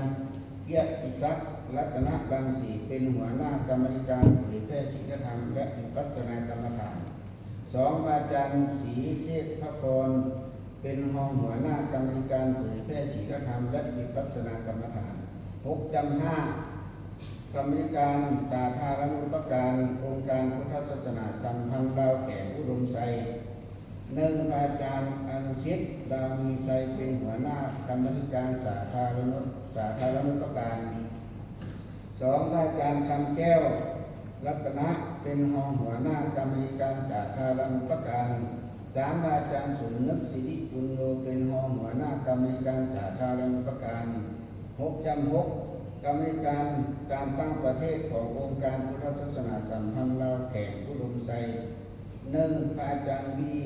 ກຽດຕິສັກ ລັດຕະນະລັງສີ ເປັນຫົວໜ້າກຳມາທິການເຜີຍແຜ່ສີລະທຳ ແລະ ວິປັດສະນາກຳມະຖານ, ສອງ ພະອາຈານສີເທບພະພອນ ເປັນຮອງຫົວໜ້າກຳມາທິການເຜີຍແຜ່ສີລະທຳ ແລະ ວິປັດສະນາກຳມະຖານ. ຫົກຈຳຫ້າ ກຳມາທິການສາທາລະນຸປະການ ອົງການພຸດທະສາສະໜາສຳພັນລາວແຂວງອຸດົມໄຊ, ໜຶ່ງ ພະອາຈານອະນຸສິດ ດາວມີໄຊ ເປັນຫົວໜ້າກຳມາທິການສາທາລະນຸ ສາທາລະນຸປະການ, ສອງ ພະອາຈານຄຳແກ້ວ ລັດຕະນະ ເປັນຮອງຫົວໜ້າກຳມາທິການສາທາລະນຸປະການ, ສາມ ພະອາຈານສົມນຶກ ສິລິປຸນໂນ ເປັນຮອງຫົວໜ້າກຳມາທິການສາທາລະນຸປະການ. ຫົກຈຳຫົກ ກຳມາທິການການຕ່າງປະເທດຂອງອົງການພຸດທະສາສະໜາສຳພັນລາວແຂວງອຸດົມໄຊ, ໜຶ່ງ ພະອາຈານວີ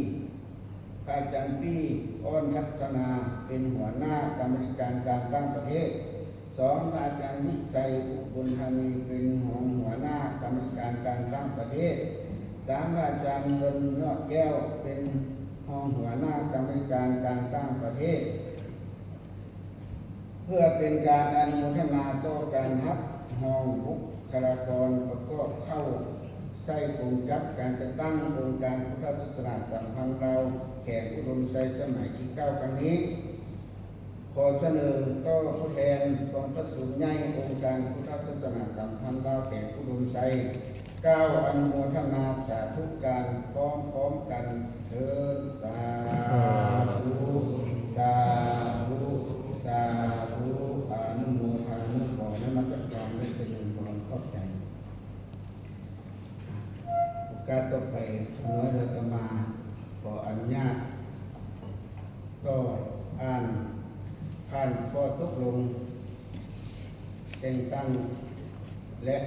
ພະອາຈານປີ ອ້ອນທັດສະນາ ເປັນຫົວໜ້າກຳມາທິການການຕ່າງປະເທດ, ສອງ ພະອາຈານວິໄຊ ອຸບົນທານີ ເປັນຮອງຫົວໜ້າກຳມາທິການການຕ່າງປະເທດ, ສາມ ພະອາຈານເງິນ ຍອດແກ້ວ ເປັນຮອງຫົວໜ້າກຳມາທິການການຕ່າງປະເທດ. ເພື່ອເປັນການອະນຸໂມທະນາຕໍ່ການຮັບຮອງບຸກຄະລາກອນປະກອບເຂົ້າໃຊ້ກົງຈັກການຈັດຕັ້ງອົງການພຸດທະສາສະໜາສຳພັນລາວແຂວງອຸດົມໄຊສະໄໝທີເກົ້າຄັ້ງນີ້, ຂໍສະເໜີຕໍ່ຜູ້ແທນກອງປະຊຸມໃຫຍ່ອົງການພຸດທະສາສະໜາສຳພັນລາວແຂວງອຸດົມໄຊ ກ່າວອະນຸໂມທະນາສາທຸການພ້ອມໆກັນເທີ້ນ. ສາທຸ ສາທຸ ສາທຸ ອະນຸໂມທາມິ ຂໍນະມັດສະການ ແລະ ຈະເລີນພອນ ຂອບໃຈ. ໂອກາດຕໍ່ໄປ ຂ້ານ້ອຍອາດຕະມາ ຂໍອະນຸຍາດ ຕໍ່ອ່ານຜ່ານຂໍ້ຕົກລົງແຕ່ງຕັ້ງ ແລະ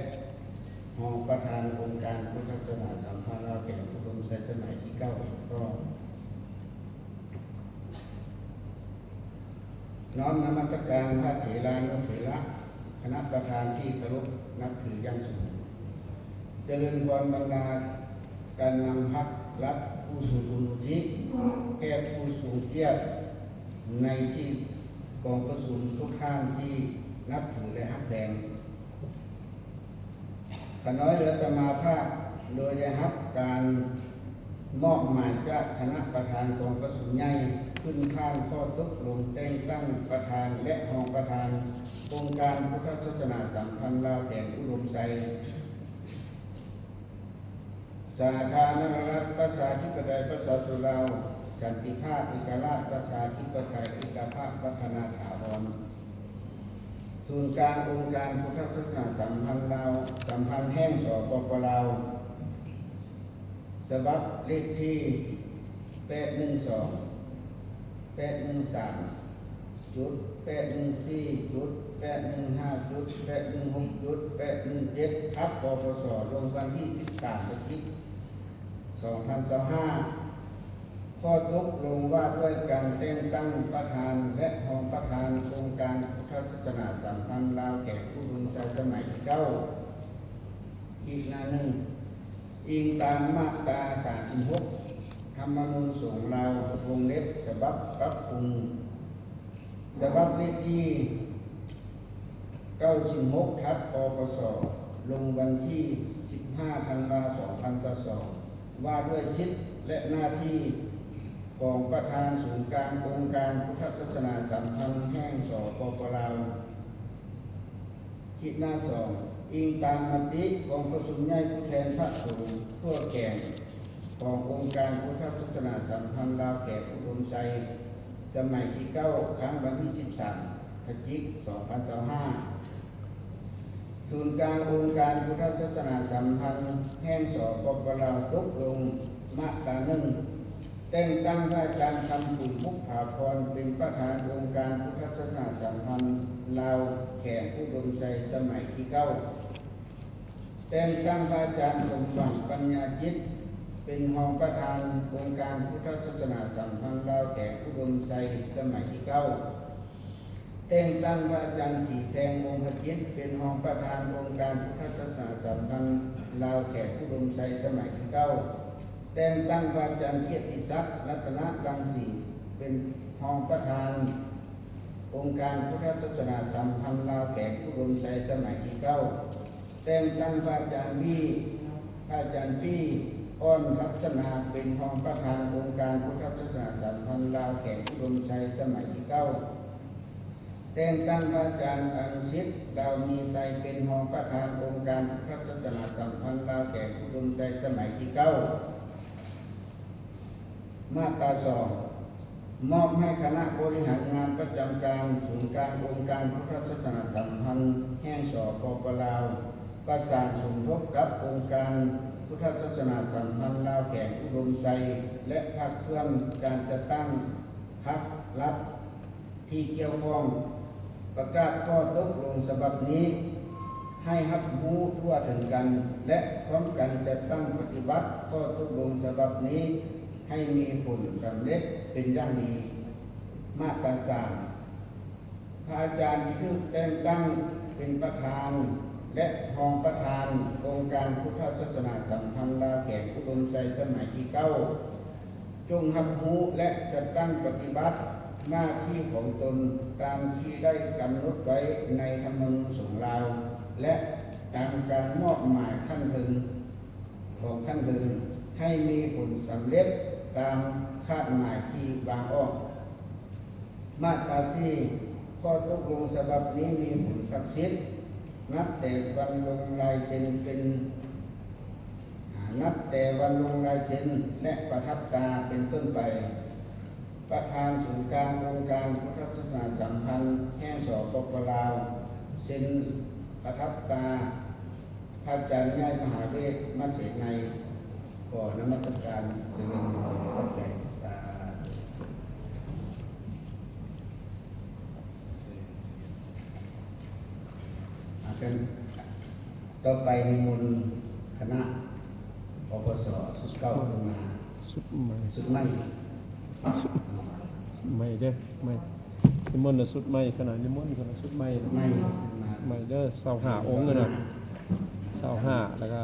ຮອງປະທານອົງການພຸດທະສາສະໜາສຳພັນລາວແຂວງອຸດົມໄຊສະໄໝທີເກົ້າ ຕໍ່. ນ້ອມນະມັດສະການພະເຖລານຸເຖລະ ຄະນະປະທານທີ່ເຄົາລົບນັບຖືຢ່າງສູງ. ຈະເລີນພອນບັນດາການນຳພັກລັດຜູ້ຊົງຄຸນວຸດທິ, ແຂກຜູ້ຊົງກຽດໃນທີ່ກອງປະຊຸມທຸກທ່ານທີ່ນັບຖື ແລະ ຮັກແພງ. ຂ້ານ້ອຍອາດຕະມາພາບ ໂດຍໄດ້ຮັບການມອບໝາຍຈາກຄະນະປະທານກອງປະຊຸມໃຫຍ່ ຂຶ້ນຜ່ານຂໍ້ຕົກລົງແຕ່ງຕັ້ງປະທານ ແລະ ຮອງປະທານອົງການພຸດທະສາສະໜາສຳພັນລາວແຂວງອຸດົມໄຊ, ສາທາລະນະລັດ ປະຊາທິປະໄຕ ປະຊາຊົນລາວ, ສັນຕິພາບ, ເອກະລາດ, ປະຊາທິປະໄຕ, ເອກະພາບ, ພັດທະນາຖາວອນ. ສູນກາງອົງການພຸດທະສາສະໜາສຳພັນລາວ ສຳພັນແຫ່ງ ສປປ ລາວ, ສະບັບເລກທີ ແປດໜຶ່ງສອງ ແປດໜຶ່ງສາມ ຈຸດ ແປດໜຶ່ງສີ່ ຈຸດ ແປດໜຶ່ງຫ້າ ຈຸດ ແປດໜຶ່ງຫົກ ຈຸດ ແປດໜຶ່ງເຈັດ ທັບ ປປສ ລົງວັນທີສິບສາມ ພະຈິກ ສອງພັນຊາວຫ້າ. ຂໍ້ຕົກລົງວ່າດ້ວຍການແຕ່ງຕັ້ງປະທານ ແລະ ຮອງປະທານອົງການພຸດທະສາສະໜາສຳພັນລາວແຂວງອຸດົມໄຊສະໄໝທີເກົ້າ ອີກໜ້າໜຶ່ງ, ອີງຕາມມາດຕາສາມສິບຫົກ ທຳມະນູນສົງລາວ ວົງເລັບ ສະບັບປັບປຸງ ສະບັບເລກທີເກົ້າສິບຫົກ ທັບ ປປສ ລົງວັນທີສິບຫ້າ ທັນວາ ສອງພັນຊາວສອງ ວ່າດ້ວຍສິດ ແລະ ໜ້າທີ່ຂອງປະທານສູນກາງອົງການພຸດທະສາສະໜາສຳພັນແຫ່ງ ສປປ ລາວ. ຂີດໜ້າສອງ, ອີງຕາມມະຕິກອງປະຊຸມໃຫຍ່ຜູ້ແທນພະສົງທົ່ວແຂວງຂອງອົງການພຸດທະສາສະໜາສຳພັນລາວແຂວງອຸດົມໄຊ ສະໄໝທີເກົ້າ ຄັ້ງວັນທີສິບສາມ ພະຈິກ ສອງພັນຊາວຫ້າ. ສູນກາງອົງການພຸດທະສາສະໜາສຳພັນແຫ່ງ ສປປ ລາວ ຕົກລົງມາດຕາໜຶ່ງ ແຕ່ງຕັ້ງພະອາຈານຄຳຂຸນ ບຸບຜາພອນ ເປັນປະທານອົງການພຸດທະສາສະໜາສຳພັນລາວແຂວງອຸດົມໄຊ ສະໄໝທີເກົ້າ. ແຕ່ງຕັ້ງພະອາຈານສົມຫວັງ ປັນຍາຈິດ ເປັນຮອງປະທານອົງການພຸດທະສາສະໜາສຳພັນລາວແຂວງອຸດົມໄຊ ສະໄໝທີເກົ້າ. ແຕ່ງຕັ້ງພະອາຈານສີແພງ ວົງພະຈິດ ເປັນຮອງປະທານອົງການພຸດທະສາສະໜາສຳພັນລາວແຂວງອຸດົມໄຊ ສະໄໝທີເກົ້າ. ແຕ່ງຕັ້ງພະອາຈານກຽດຕິສັກ ລັດຕະນະລັງສີ ເປັນຮອງປະທານອົງການພຸດທະສາສະໜາສຳພັນລາວແຂວງອຸດົມໄຊ ສະໄໝທີເກົ້າ. ແຕ່ງຕັ້ງພະອາຈານວີ ພະອາຈານປີ້ ອ່ອນລັກສະນາ ເປັນຮອງປະທານອົງການພຸດທະສາສະໜາສຳພັນລາວແຂວງອຸດົມໄຊ ສະໄໝທີເກົ້າ. ແຕ່ງຕັ້ງພະອາຈານອະນຸສິດ ດາວມີໄຊ ເປັນຮອງປະທານອົງການພຸດທະສາສະໜາສຳພັນລາວແຂວງອຸດົມໄຊ ສະໄໝທີເກົ້າ. ມາດຕາສອງ ມອບໃຫ້ຄະນະບໍລິຫານງານປະຈຳການສູນກາງອົງການພຸດທະສາສະໜາສຳພັນແຫ່ງ ສປປ ລາວ ປະສານສົມທົບກັບອົງການພຸດທະສາສະໜາສຳພັນລາວແຂວງອຸດົມໄຊ ແລະ ພາກສ່ວນການຈັດຕັ້ງພັກລັດ ທີ່ກ່ຽວຂ້ອງ ປະກາດຂໍ້ຕົກລົງສະບັບນີ້ ໃຫ້ຮັບຮູ້ທົ່ວເຖິງກັນ ແລະ ພ້ອມກັນຈັດຕັ້ງປະຕິບັດຂໍ້ຕົກລົງສະບັບນີ້ ໃຫ້ມີຜົນສຳເລັດເປັນຢ່າງດີ. ມາດຕາສາມ ພະອາຈານທີ່ຖືກແຕ່ງຕັ້ງເປັນປະທານ ແລະ ຮອງປະທານອົງການພຸດທະສາສະໜາສຳພັນລາວແຂວງອຸດົມໄຊ ສະໄໝທີເກົ້າ ຈົ່ງຮັບຮູ້ ແລະ ຈັດຕັ້ງປະຕິບັດໜ້າທີ່ຂອງຕົນຕາມທີ່ໄດ້ກຳນົດໄວ້ໃນທຳມະນູນສົງລາວ ແລະ ຕາມການມອບໝາຍຂັ້ນເທິງ ຂອງຂັ້ນເທິງ ໃຫ້ມີຜົນສຳເລັດຕາມຄາດໝາຍທີ່ວາງອອກ. ມາດຕາສີ່ ຂໍ້ຕົກລົງສະບັບນີ້ມີຜົນສັກສິດ ນັບແຕ່ວັນລົງລາຍເຊັນເປັນ ອາ ນັບແຕ່ວັນລົງລາຍເຊັນ ແລະ ປະທັບຕາເປັນຕົ້ນໄປ. ປະທານສູນກາງອົງການພຸດທະສາສະໜາສຳພັນແຫ່ງ ສປປ ລາວ ເຊັນປະທັບຕາ ພະອາຈານໃຫຍ່ມະຫາເວດ ມະເສໄນ. ຂໍນະມັດສະການ ຈະເລີນພອນ ຂອບໃຈ. ສາທຸ. ອາ ຕໍ່ໄປນິມົນຄະນະ ປປສ ຊຸດເກົ່າຂຶ້ນມາ ຊຸດໃໝ່ ຊຸດໃໝ່ ຊຸດ ຊຸດໃໝ່ເດີ ໃໝ່. ນິມົນນະຊຸດໃໝ່ ຄະນະນິມົນ ຄະນະຊຸດໃໝ່ນະ ໃໝ່ ໃໝ່ເດີ ຊາວຫ້າອົງນະ ຊາວຫ້າ ແລ້ວກະ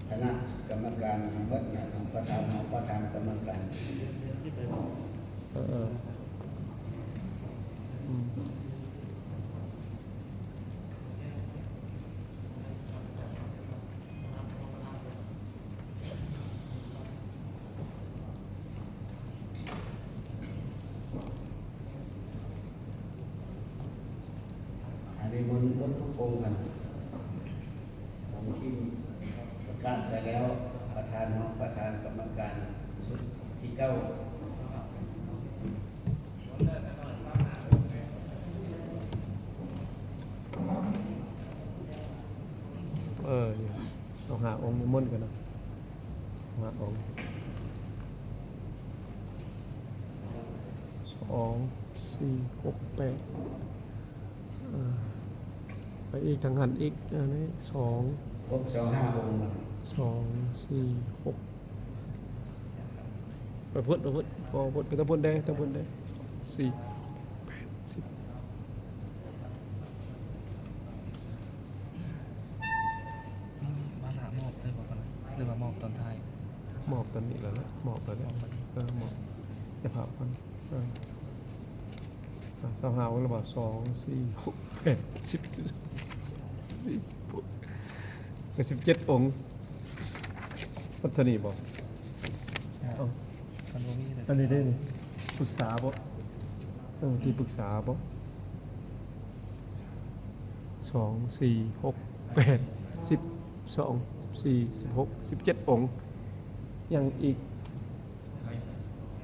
ຄະນະກຳມະການທັງໝົດນະ ປະທານ ປະທານກຳມະການ ເອີ ເອີ ອືມ. ອັນນີ້ມັນໝົດທຸກອົງຫັ້ນ ອົງທີ່ປະກາດໄປແລ້ວ ປະທານ ຮອງປະທານ ກຳມະການຊຸດທີເກົ້າ. ເອີ ຊາວຫ້າອົງ ນິມົນກັນເນາະ ຊາວຫ້າອົງ ສອງ ສີ່ ຫົກ ແປດ ເອີ ໄປອີກທາງຫັ້ນອີກ ອັນນີ້ ສອງ ຄົບຊາວຫ້າອົງ ສອງ ສີ່ ຫົກ ໄປພຸ້ນ ໄປພຸ້ນ ພໍພຸ້ນ ໄປທາງພຸ້ນແດ່ ທາງພຸ້ນແດ່ ສອງ ສີ່ ແປດ ສິບ ນີ້ ນີ້ ວ່າລະມອບເລີຍບໍ່ ຫຼືວ່າມອບຕອນທ້າຍ? ມອບຕອນນີ້ແລ້ວແຫຼະ ມອບແລ້ວແຫຼະ ເອີ ມອບ ຢ່າພາບກ່ອນ ເອີ ຊາວຫ້າອົງແລ້ວບໍ່? ສອງ ສີ່ ຫົກ ແປດ ສິບ ສິບ ກໍສິບເຈັດອົງ ມັນເທົ່ານີ້ບໍ່? ເອົ້າ ອັນນີ້ເດ້ ປຶກສາບໍ່? ເອີ ທີ່ປຶກສາບໍ່? ສອງ ສີ່ ຫົກ ແປດ ສິບ ສິບສອງ ສິບສີ່ ສິບຫົກ ສິບເຈັດອົງ ຍັງອີກ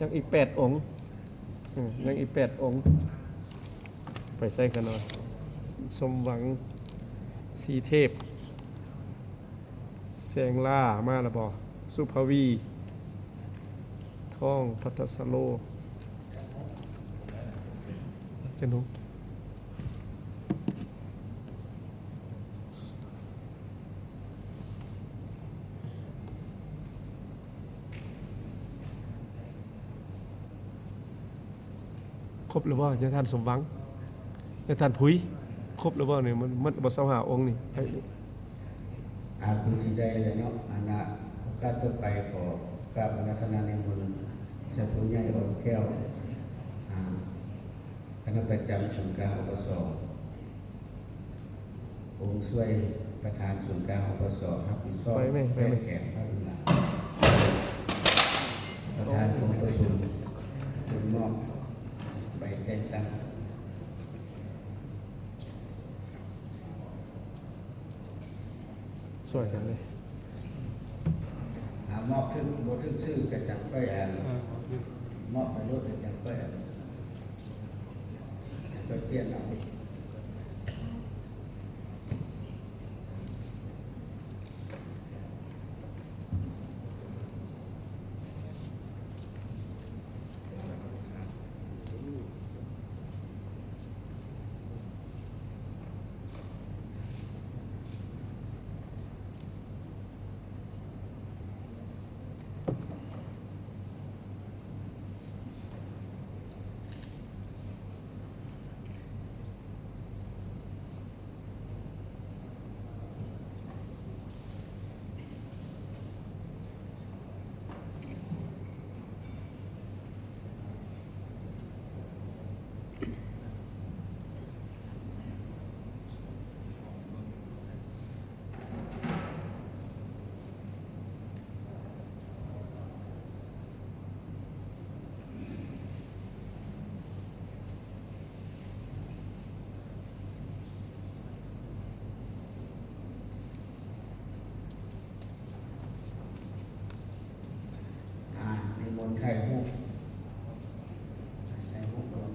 ຍັງອີກແປດອົງ ເອີ ຍັງອີກແປດອົງ ໄປໃສຂະນ້ອຍ ສົມຫວັງ ສີເທບ ແສງຫຼ້າມາແລ້ວບໍ່? ສຸພາວີ ທອງ ພັດທະສະໂລ ຈະໜຸ ຄົບແລ້ວບໍ່? ຍາທ່ານສົມຫວັງ ຍາທ່ານຜຸຍ ຄົບແລ້ວບໍ່ນີ້? ມັນໝົດແລ້ວບໍ່ ຊາວຫ້າອົງນີ້? ອາ ຄືຊິໄດ້ແລ້ວເນາະ. ອັນນະ ໂອກາດຕໍ່ໄປ ຂໍກາບອາລາທະນານິມົນ ສາທຸໃຫຍ່ ອ່ອນແກ້ວ ອາ ຄະນະປະຈຳສູນກາງ ອປສ ອົງຊ່ວຍປະທານສູນກາງ ອປສ ຮັບຜິດຊອບ ໄປແມ່ ໄປແມ່ ແຂກພາກເໜືອ ປະທານກອງປະຊຸມ ເປັນມອບໃບແຕ່ງຕັ້ງ. ຊ່ວຍກັນເລີຍ. ອາ ມອບຖືກ ບໍ່ຖືກຊື່ກະຈັ່ງຄ່ອຍ ອັນ ອ່າ ມອບໄປໂລດ ກະຈັ່ງຄ່ອຍ ອັນ ຄ່ອຍປ່ຽນເອົາ. ອາ ນິມົນຖ່າຍຮູບ ຖ່າຍຮູບກ່ອນ.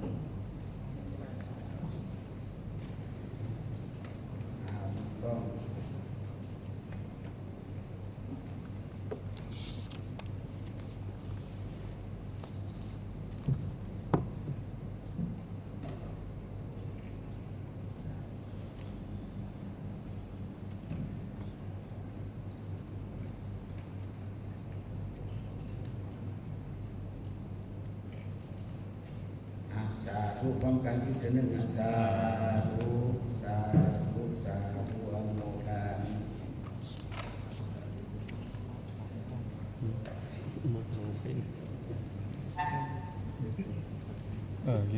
ອາ ຕ້ອງ ອາ ສາທຸພ້ອມກັນອີກເທື່ອໜຶ່ງ. ອາ ສາທຸ ສາທຸ ສາທຸ ອະນຸໂມທາມິ. ເອີ ໂອເຄ.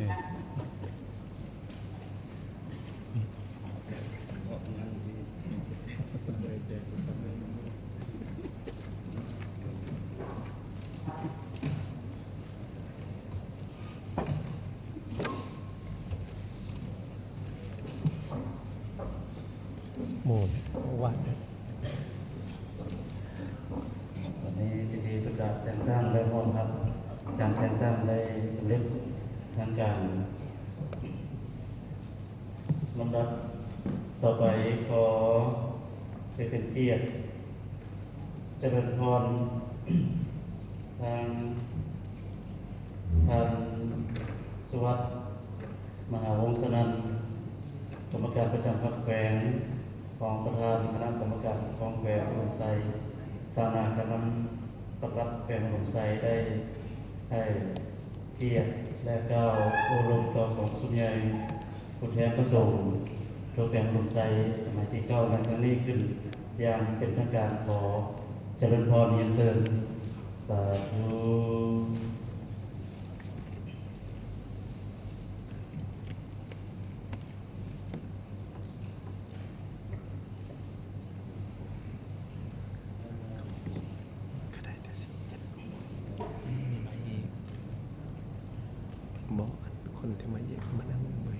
ໂມນ ວັດ ວັນນີ້ພິທີປະກາດແຕ່ງຕັ້ງ ແລະ ຮອງຮັບການແຕ່ງຕັ້ງໄດ້ສຳເລັດທາງການ. ລຳດັບຕໍ່ໄປ ຂໍໃຫ້ເປັນກຽດຈະເລີນພອນ ທາງທ່ານ ສຸວັດ ມະຫາວົງສະນັນ ກຳມະການປະຈຳພັກແຂວງ, ຮອງປະທານຄະນະກຳມະການປົກຄອງແຂວງອຸດົມໄຊ, ຕາງໜ້າຄະນະປະຫຼັດແຂວງອຸດົມໄຊ ໄດ້ໃຫ້ກຽດ ແລະ ກ່າວໂອ້ລົມຕໍ່ກອງປະຊຸມໃຫຍ່ຜູ້ແທນພະສົງທົ່ວແຂວງອຸດົມໄຊ ສະໄໝທີເກົ້າ ໃນຄັ້ງນີ້ຂຶ້ນຢ່າງເປັນທາງການ. ຂໍຈະເລີນພອນ ຮຽນເຊີນ. ສາທຸ. ບໍ່ ອັນຄົນທີ່ມາເຢັນມານັ່ງເບິ່ງ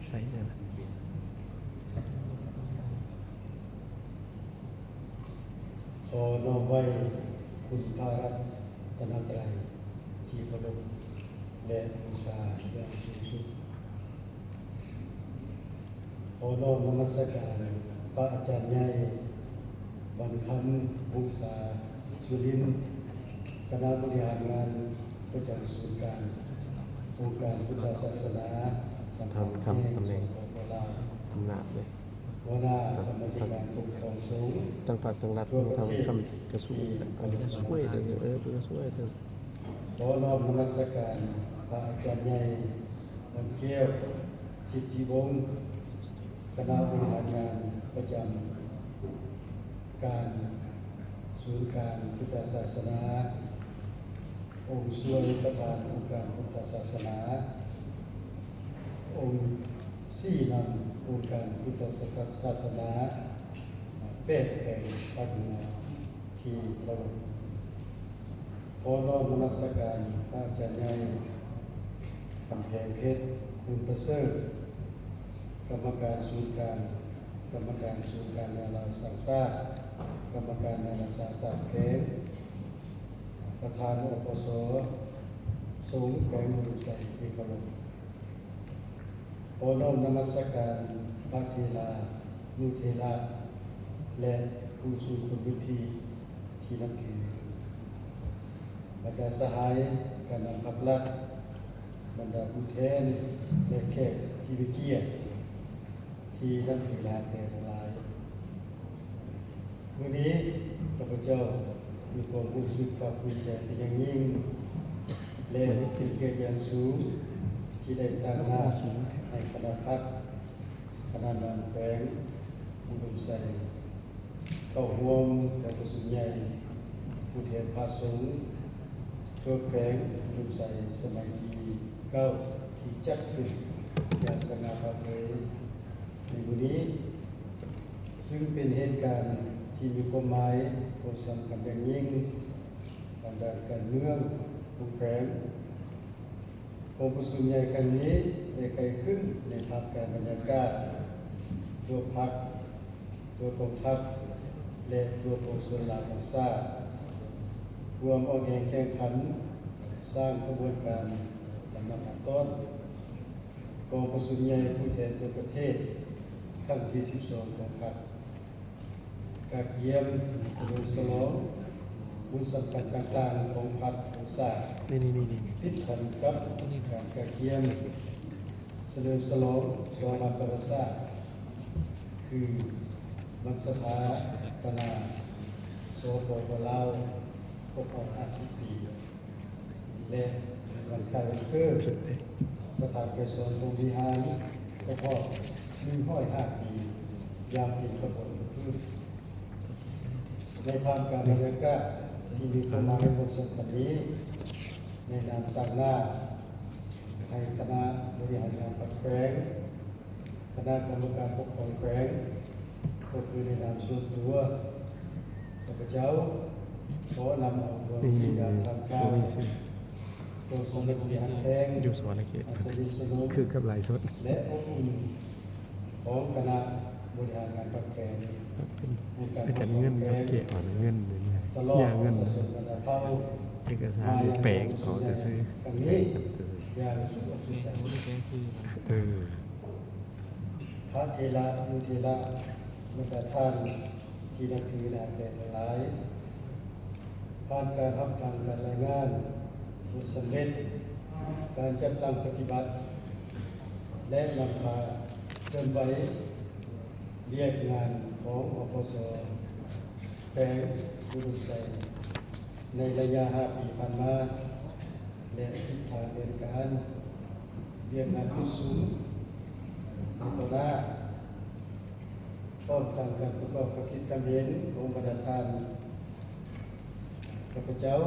ໃສ່ຈັ່ງນັ້ນ. ຂໍນ້ອມໄຫວ້ຄຸນພະລັດຕະນະໄຕທີ່ເຄົາລົບ ແລະ ບູຊາຢ່າງສູງສຸດ. ຂໍນ້ອມນະມັດສະການພະອາຈານໃຫຍ່ ວັນຄຳ ວົງສາສຸລິນ, ຄະນະບໍລິຫານງານປະຈຳສູນກາງອົງການພຸດທະສາສະໜາສຳພັນແຫ່ງ ສປປ ລາວ, ອຳນາດເດ້ ຫົວໜ້າກຳມາທິການປົກຄອງສົງ ທັງພັກທັງລັດ ທັງຄຳກະຊວງ ອັນນີ້ກະຊ່ວຍເດີ ເອີ ເພິ່ນກະຊ່ວຍເດີ. ຂໍນ້ອມນະມັດສະການພະອາຈານໃຫຍ່ ວັນແກ້ວ ສິດທິວົງ, ຄະນະບໍລິຫານງານປະຈຳການສູນກາງພຸດທະສາສະໜາ, ອົງຊ່ວຍປະທານອົງການພຸດທະສາສະໜາ, ອົງຊີ້ນຳອົງການພຸດທະສາສະໜາ ແປດແຂວງພາກເໜືອທີ່ເຄົາລົບ. ຂໍນ້ອມນະມັດສະການພະອາຈານໃຫຍ່ ຄຳແພງເພັດ ບຸນປະເສີດ, ກຳມະການສູນກາງ, ກຳມະການສູນກາງແນວລາວສ້າງຊາດ, ກຳມະການແນວລາວສ້າງຊາດແຂວງ, ປະທານ ອພສ ສົງແຂວງອຸດົມໄຊທີ່ເຄົາລົບ. ຂໍນ້ອມນະມັດສະການພະເຖລານຸເຖລະ ແລະ ຜູ້ຊົງຄຸນວຸດທິທີ່ນັບຖື, ບັນດາສະຫາຍການນຳພັກລັດ, ບັນດາຜູ້ແທນ ແລະ ແຂກທີ່ມີກຽດ ທີ່ນັບຖື ແລະ ຮັກແພງທັງຫຼາຍ. ມື້ນີ້ ຂ້າພະເຈົ້າມີຄວາມຮູ້ສຶກພາກພູມໃຈເປັນຢ່າງຍິ່ງ ແລະ ເປັນກຽດຢ່າງສູງ ທີ່ໄດ້ຕາງໜ້າໃຫ້ຄະນະພັກ, ຄະນະນຳແຂວງອຸດົມໄຊ ເຂົ້າຮ່ວມກອງປະຊຸມໃຫຍ່ຜູ້ແທນພະສົງທົ່ວແຂວງອຸດົມໄຊ ສະໄໝທີເກົ້າ ທີ່ຈັດຂຶ້ນຢ່າງສະຫງ່າຜ່າເຜີຍໃນມື້ນີ້, ຊຶ່ງເປັນເຫດການທີ່ມີຄວາມໝາຍ ຄວາມສຳຄັນຢ່າງຍິ່ງທາງດ້ານການເມືອງຂອງແຂວງ. ກອງປະຊຸມໃຫຍ່ຄັ້ງນີ້ໄດ້ໄຂຂຶ້ນໃນທ່າມກາງບັນຍາກາດທົ່ວພັກ, ທົ່ວກອງທັບ ແລະ ທົ່ວປວງຊົນລາວທັງຊາດ ຮ່ວມອອກແຮງແຂ່ງຂັນ ສ້າງຂະບວນການລຳດັບຂັ້ນຕອນ. ກອງປະຊຸມໃຫຍ່ຜູ້ແທນທົ່ວປະເທດຄັ້ງທີສິບສອງຂອງພັກ ກະກຽມສະເຫຼີມສະຫຼອງບຸນສຳຄັນຕ່າງໆຂອງພັກຂອງຊາດ, ຕິດພັນກັບການກະກຽມສະເຫຼີມສະຫຼອງສອງວັນປະຫວັດສາດ ຄື ວັນສະຖາປະນາ ສປປ ລາວ ຄົບຮອບຫ້າສິບປີ ແລະ ວັນຄ້າຍວັນເກີດ ສະຖານໄກສອນພົມວິຫານ ຄົບຮອບໜຶ່ງຮ້ອຍຫ້າປີ ຢ່າງເປັນຂະບວນການ. ໃນທ່າມກາງບັນຍາກາດທີ່ມີຄວາມໝາຍຄວາມສຳຄັນນີ້, ໃນນາມຕາງໜ້າໃຫ້ຄະນະບໍລິຫານງານພັກແຂວງ, ຄະນະກຳມະການປົກຄອງແຂວງ, ກໍຄືໃນນາມສ່ວນຕົວ, ຂ້າພະເຈົ້າຂໍນຳເອົາດວງວິນຍານທາງການ ດວງສາມັກຄີຮັກແພງ ຢູ່ສະຫວັນນະເຂດ ອັນສະໜິດສະໜົມ ຄືກັບໄລຟ໌ສົດ ແລະ ອົບອຸ່ນຂອງຄະນະບໍລິຫານງານພັກແຂວງ, ອົງການປົກຄອງແຂວງ, ອາຈານເງິນ ເກັບເອົາເງິນ ຕະຫຼອດປະຊາຊົນບັນດາເຜົ່າ ເອກະສານແປງເອົາຊື່ໆ ແປງເອົາຊື່ໆ ຢ່າງສຸດອົກສຸດໃຈ. ເອີ ພະເຖລະນຸເຖລະ ບັນດາທ່ານທີ່ນັບຖື ແລະ ຮັກແພງທັງຫຼາຍ, ຜ່ານການຮັບຟັງການລາຍງານຜົນສຳເລັດການຈັດຕັ້ງປະຕິບັດ ແລະ ນຳພາເຄື່ອນໄຫວວຽກງານຂອງ ອພສ ແຂວງອຸດົມໄຊ ໃນໄລຍະຫ້າປີຜ່ານມາ ແລະ ທິດທາງແຜນການວຽກງານຈຸດສຸມໃນຕໍ່ໜ້າ, ພ້ອມທັງການປະກອບຄຳຄິດຄຳເຫັນຂອງບັນດາທ່ານ, ຂ້າພະເຈົ້າ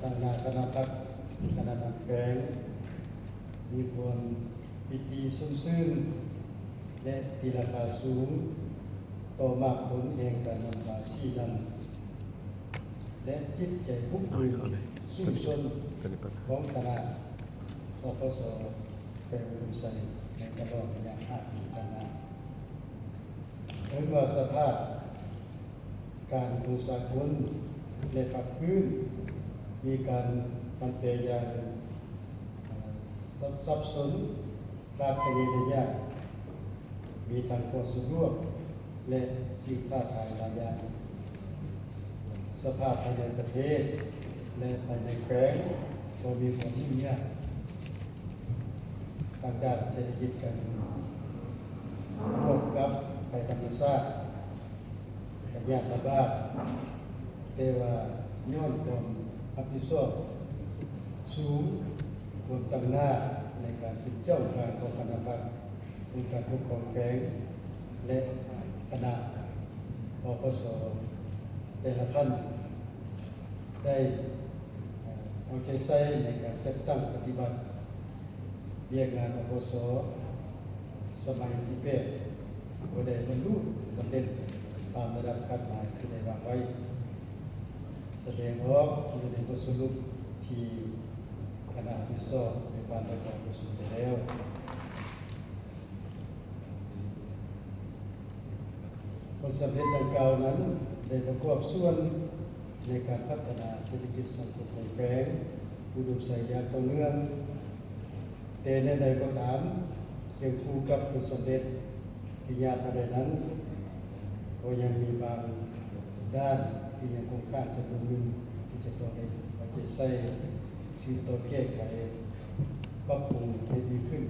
ຕາງໜ້າຄະນະພັກ, ຄະນະນຳແຂວງ ມີຄວາມ ປີຕິຊົມຊື່ນ ແລະ ຕີລາຄາສູງຕໍ່ໝາກຜົນແຫ່ງການນຳພາຊີ້ນຳ ແລະ ຈິດໃຈປຸກບຶງສູ້ຊົນຂອງຄະນະ ອພສ ແຂວງອຸດົມໄຊ ໃນຕະຫຼອດໄລຍະຫ້າປີຜ່ານມາ. ເຖິງວ່າສະພາບການຂອງສາກົນ ແລະ ພາກພື້ນ ມີການຜັນແປຢ່າງ ເອີ ສັບ ສັບສົນ, ຄາດຄະເນໄດ້ຍາກ, ມີທັງຂໍ້ສະດວກ ແລະ ສິ່ງທ້າທາຍຫຼາຍຢ່າງ, ສະພາບພາຍໃນປະເທດ ແລະ ພາຍໃນແຂວງ ກໍມີຄວາມຫຍຸ້ງຍາກທາງດ້ານເສດຖະກິດການເງິນ ບວກກັບໄພທຳມະຊາດ ກະຍາດລະບາດ, ແຕ່ວ່າຍ້ອນຄວາມຮັບຜິດຊອບສູງ, ຄວາມຕັ້ງໜ້າໃນການເປັນເຈົ້າການຂອງຄະນະພັກ, ອົງການປົກຄອງແຂວງ ແລະ ຄະນະ ອພສ ແຕ່ລະຂັ້ນ ໄດ້ເອົາໃຈໃສ່ໃນການຈັດຕັ້ງປະຕິບັດ ວຽກງານ ອພສ ສະໄໝທີແປດ ກໍໄດ້ບັນລຸສຳເລັດຕາມລະດັບຄາດໝາຍທີ່ໄດ້ວາງໄວ້, ສະແດງອອກຢູ່ໃນບົດສະຫຼຸບທີ່ຄະນະຮັບຜິດຊອບໄດ້ຜ່ານປະກອບປະຊຸມໄປແລ້ວ. ຜົນສຳເລັດດັ່ງກ່າວນັ້ນ ໄດ້ປະກອບສ່ວນໃນການພັດທະນາເສດຖະກິດສັງຄົມຂອງແຂວງອຸດົມໄຊຢ່າງຕໍ່ເນື່ອງ. ແຕ່ແນວໃດກໍຕາມ, ຄຽງຄູ່ກັບຜົນສຳເລັດທີ່ຍາດມາໄດ້ນັ້ນ, ກໍຍັງມີບາງດ້ານທີ່ຍັງຄົງຄ້າງຈຳນວນໜຶ່ງ ທີ່ຈະຕ້ອງໄດ້ເອົາໃຈໃສ່ ສືບຕໍ່ແກ້ໄຂ ປັບປຸງໃຫ້ດີຂຶ້ນ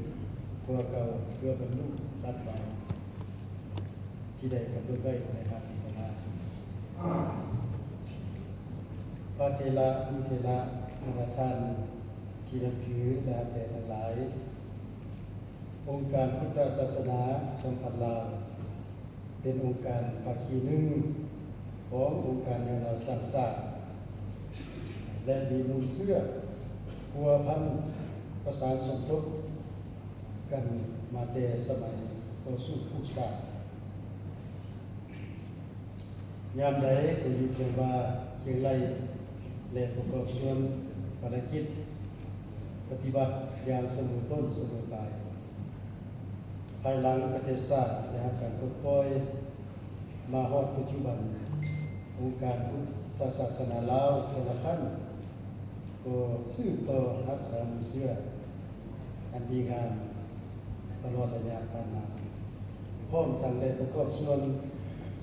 ກວ່າເກົ່າ ເພື່ອບັນລຸຄາດໝາຍ ທີ່ໄດ້ກຳນົດໄວ້ໃນຫ້າປີຂ້າງໜ້າ. ພະເຖລະ ອະນຸເຖລະ ບັນດາທ່ານທີ່ນັບຖື ແລະ ຮັກແພງທັງຫຼາຍ, ອົງການພຸດທະສາສະໜາສຳພັນລາວ ເປັນອົງການພາຄີໜຶ່ງຂອງອົງການແນວລາວສ້າງຊາດ ແລະ ມີມູນເຊື້ອພົວພັນປະສານສົມທົບ ກັນມາແຕ່ສະໄໝຕໍ່ສູ້ກູ້ຊາດ. ຍາມໃດກໍຢູ່ຄຽງບ່າຄຽງໄຫຼ່ ແລະ ປະກອບສ່ວນພາລະກິດປະຕິບັດຢ່າງສະເໝີຕົ້ນສະເໝີປາຍ. ພາຍຫຼັງປະເທດຊາດໄດ້ຮັບການປົດປ່ອຍ ມາຮອດປັດຈຸບັນ, ອົງການພຸດທະສາສະໜາລາວແຕ່ລະຂັ້ນ ກໍສືບຕໍ່ຮັກສາມູນເຊື້ອອັນດີງາມຕະຫຼອດໄລຍະຜ່ານມາ, ພ້ອມທັງໄດ້ປະກອບສ່ວນ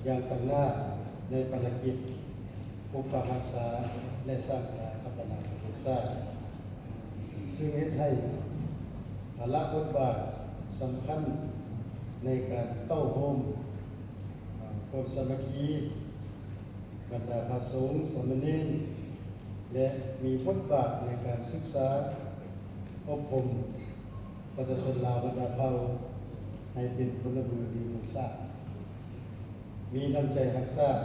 ຢ່າງຕັ້ງໜ້າໃນພາລະກິດປົກປັກຮັກສາ ແລະ ສ້າງສາພັດທະນາປະເທດຊາດ, ຊຶ່ງເຮັດໃຫ້ພາລະບົດບາດສຳຄັນໃນການເຕົ້າໂຮມ ຄວາມສາມັກຄີບັນດາພະສົງສາມະເນນ ແລະ ມີບົດບາດໃນການສຶກສາອົບຮົມປະຊາຊົນລາວບັນດາເຜົ່າ ໃຫ້ເປັນພົນລະເມືອງດີຂອງຊາດ, ມີນ້ຳໃຈຮັກຊາດ,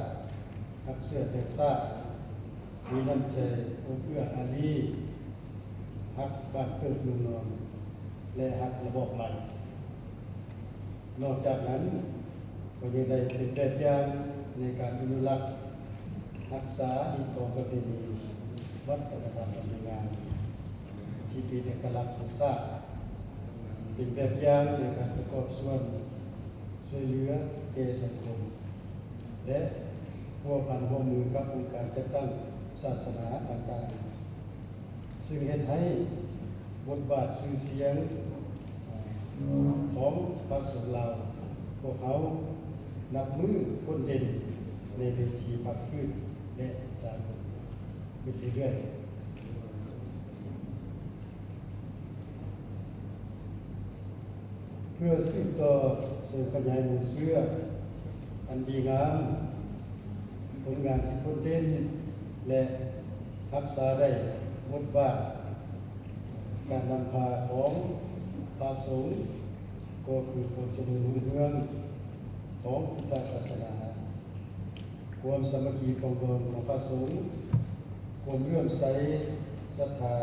ຮັກເຊື້ອແພງຊາດ, ມີນ້ຳໃຈອົບເອື້ອອາລີ, ຮັກບ້ານເກີດເມືອງນອນ ແລະ ຮັກລະບອບໃໝ່. ນອກຈາກນັ້ນ ກໍຍັງໄດ້ເປັນແບບຢ່າງໃນການອະນຸລັກ, ຮັກສາ, ຮີດຄອງປະເພນີ, ວັດທະນະທຳອັນດີງາມທີ່ເປັນເອກະລັກຂອງຊາດ, ເປັນແບບຢ່າງໃນການປະກອບສ່ວນຊ່ວຍເຫຼືອແກ່ສັງຄົມ ແລະ ພົວພັນຮ່ວມມືກັບອົງການຈັດຕັ້ງສາສະໜາຕ່າງໆ. ຊຶ່ງເຮັດໃຫ້ບົດບາດຊື່ສຽງຂອງພະສົງລາວພວກເຮົານັບມື້ພົ້ນເດັ່ນໃນເວທີພາກພື້ນ ແລະ ສາກົນຂຶ້ນເລື້ອຍໆ. ເພື່ອສືບຕໍ່ເສີມຂະຫຍາຍມູນເຊື້ອອັນດີງາມ, ຜົນງານທີ່ພົ້ນເດັ່ນ ແລະ ຮັກສາໄດ້ບົດບາດການນຳພາຂອງພະສົງ ກໍຄືຄວາມຈະເລີນຮຸ່ງເຮືອງຂອງພຸດທະສາສະໜາ, ຄວາມສາມັກຄີປອງດອງຂອງພະສົງ, ຄວາມເຫຼື້ອມໃສສັດທາ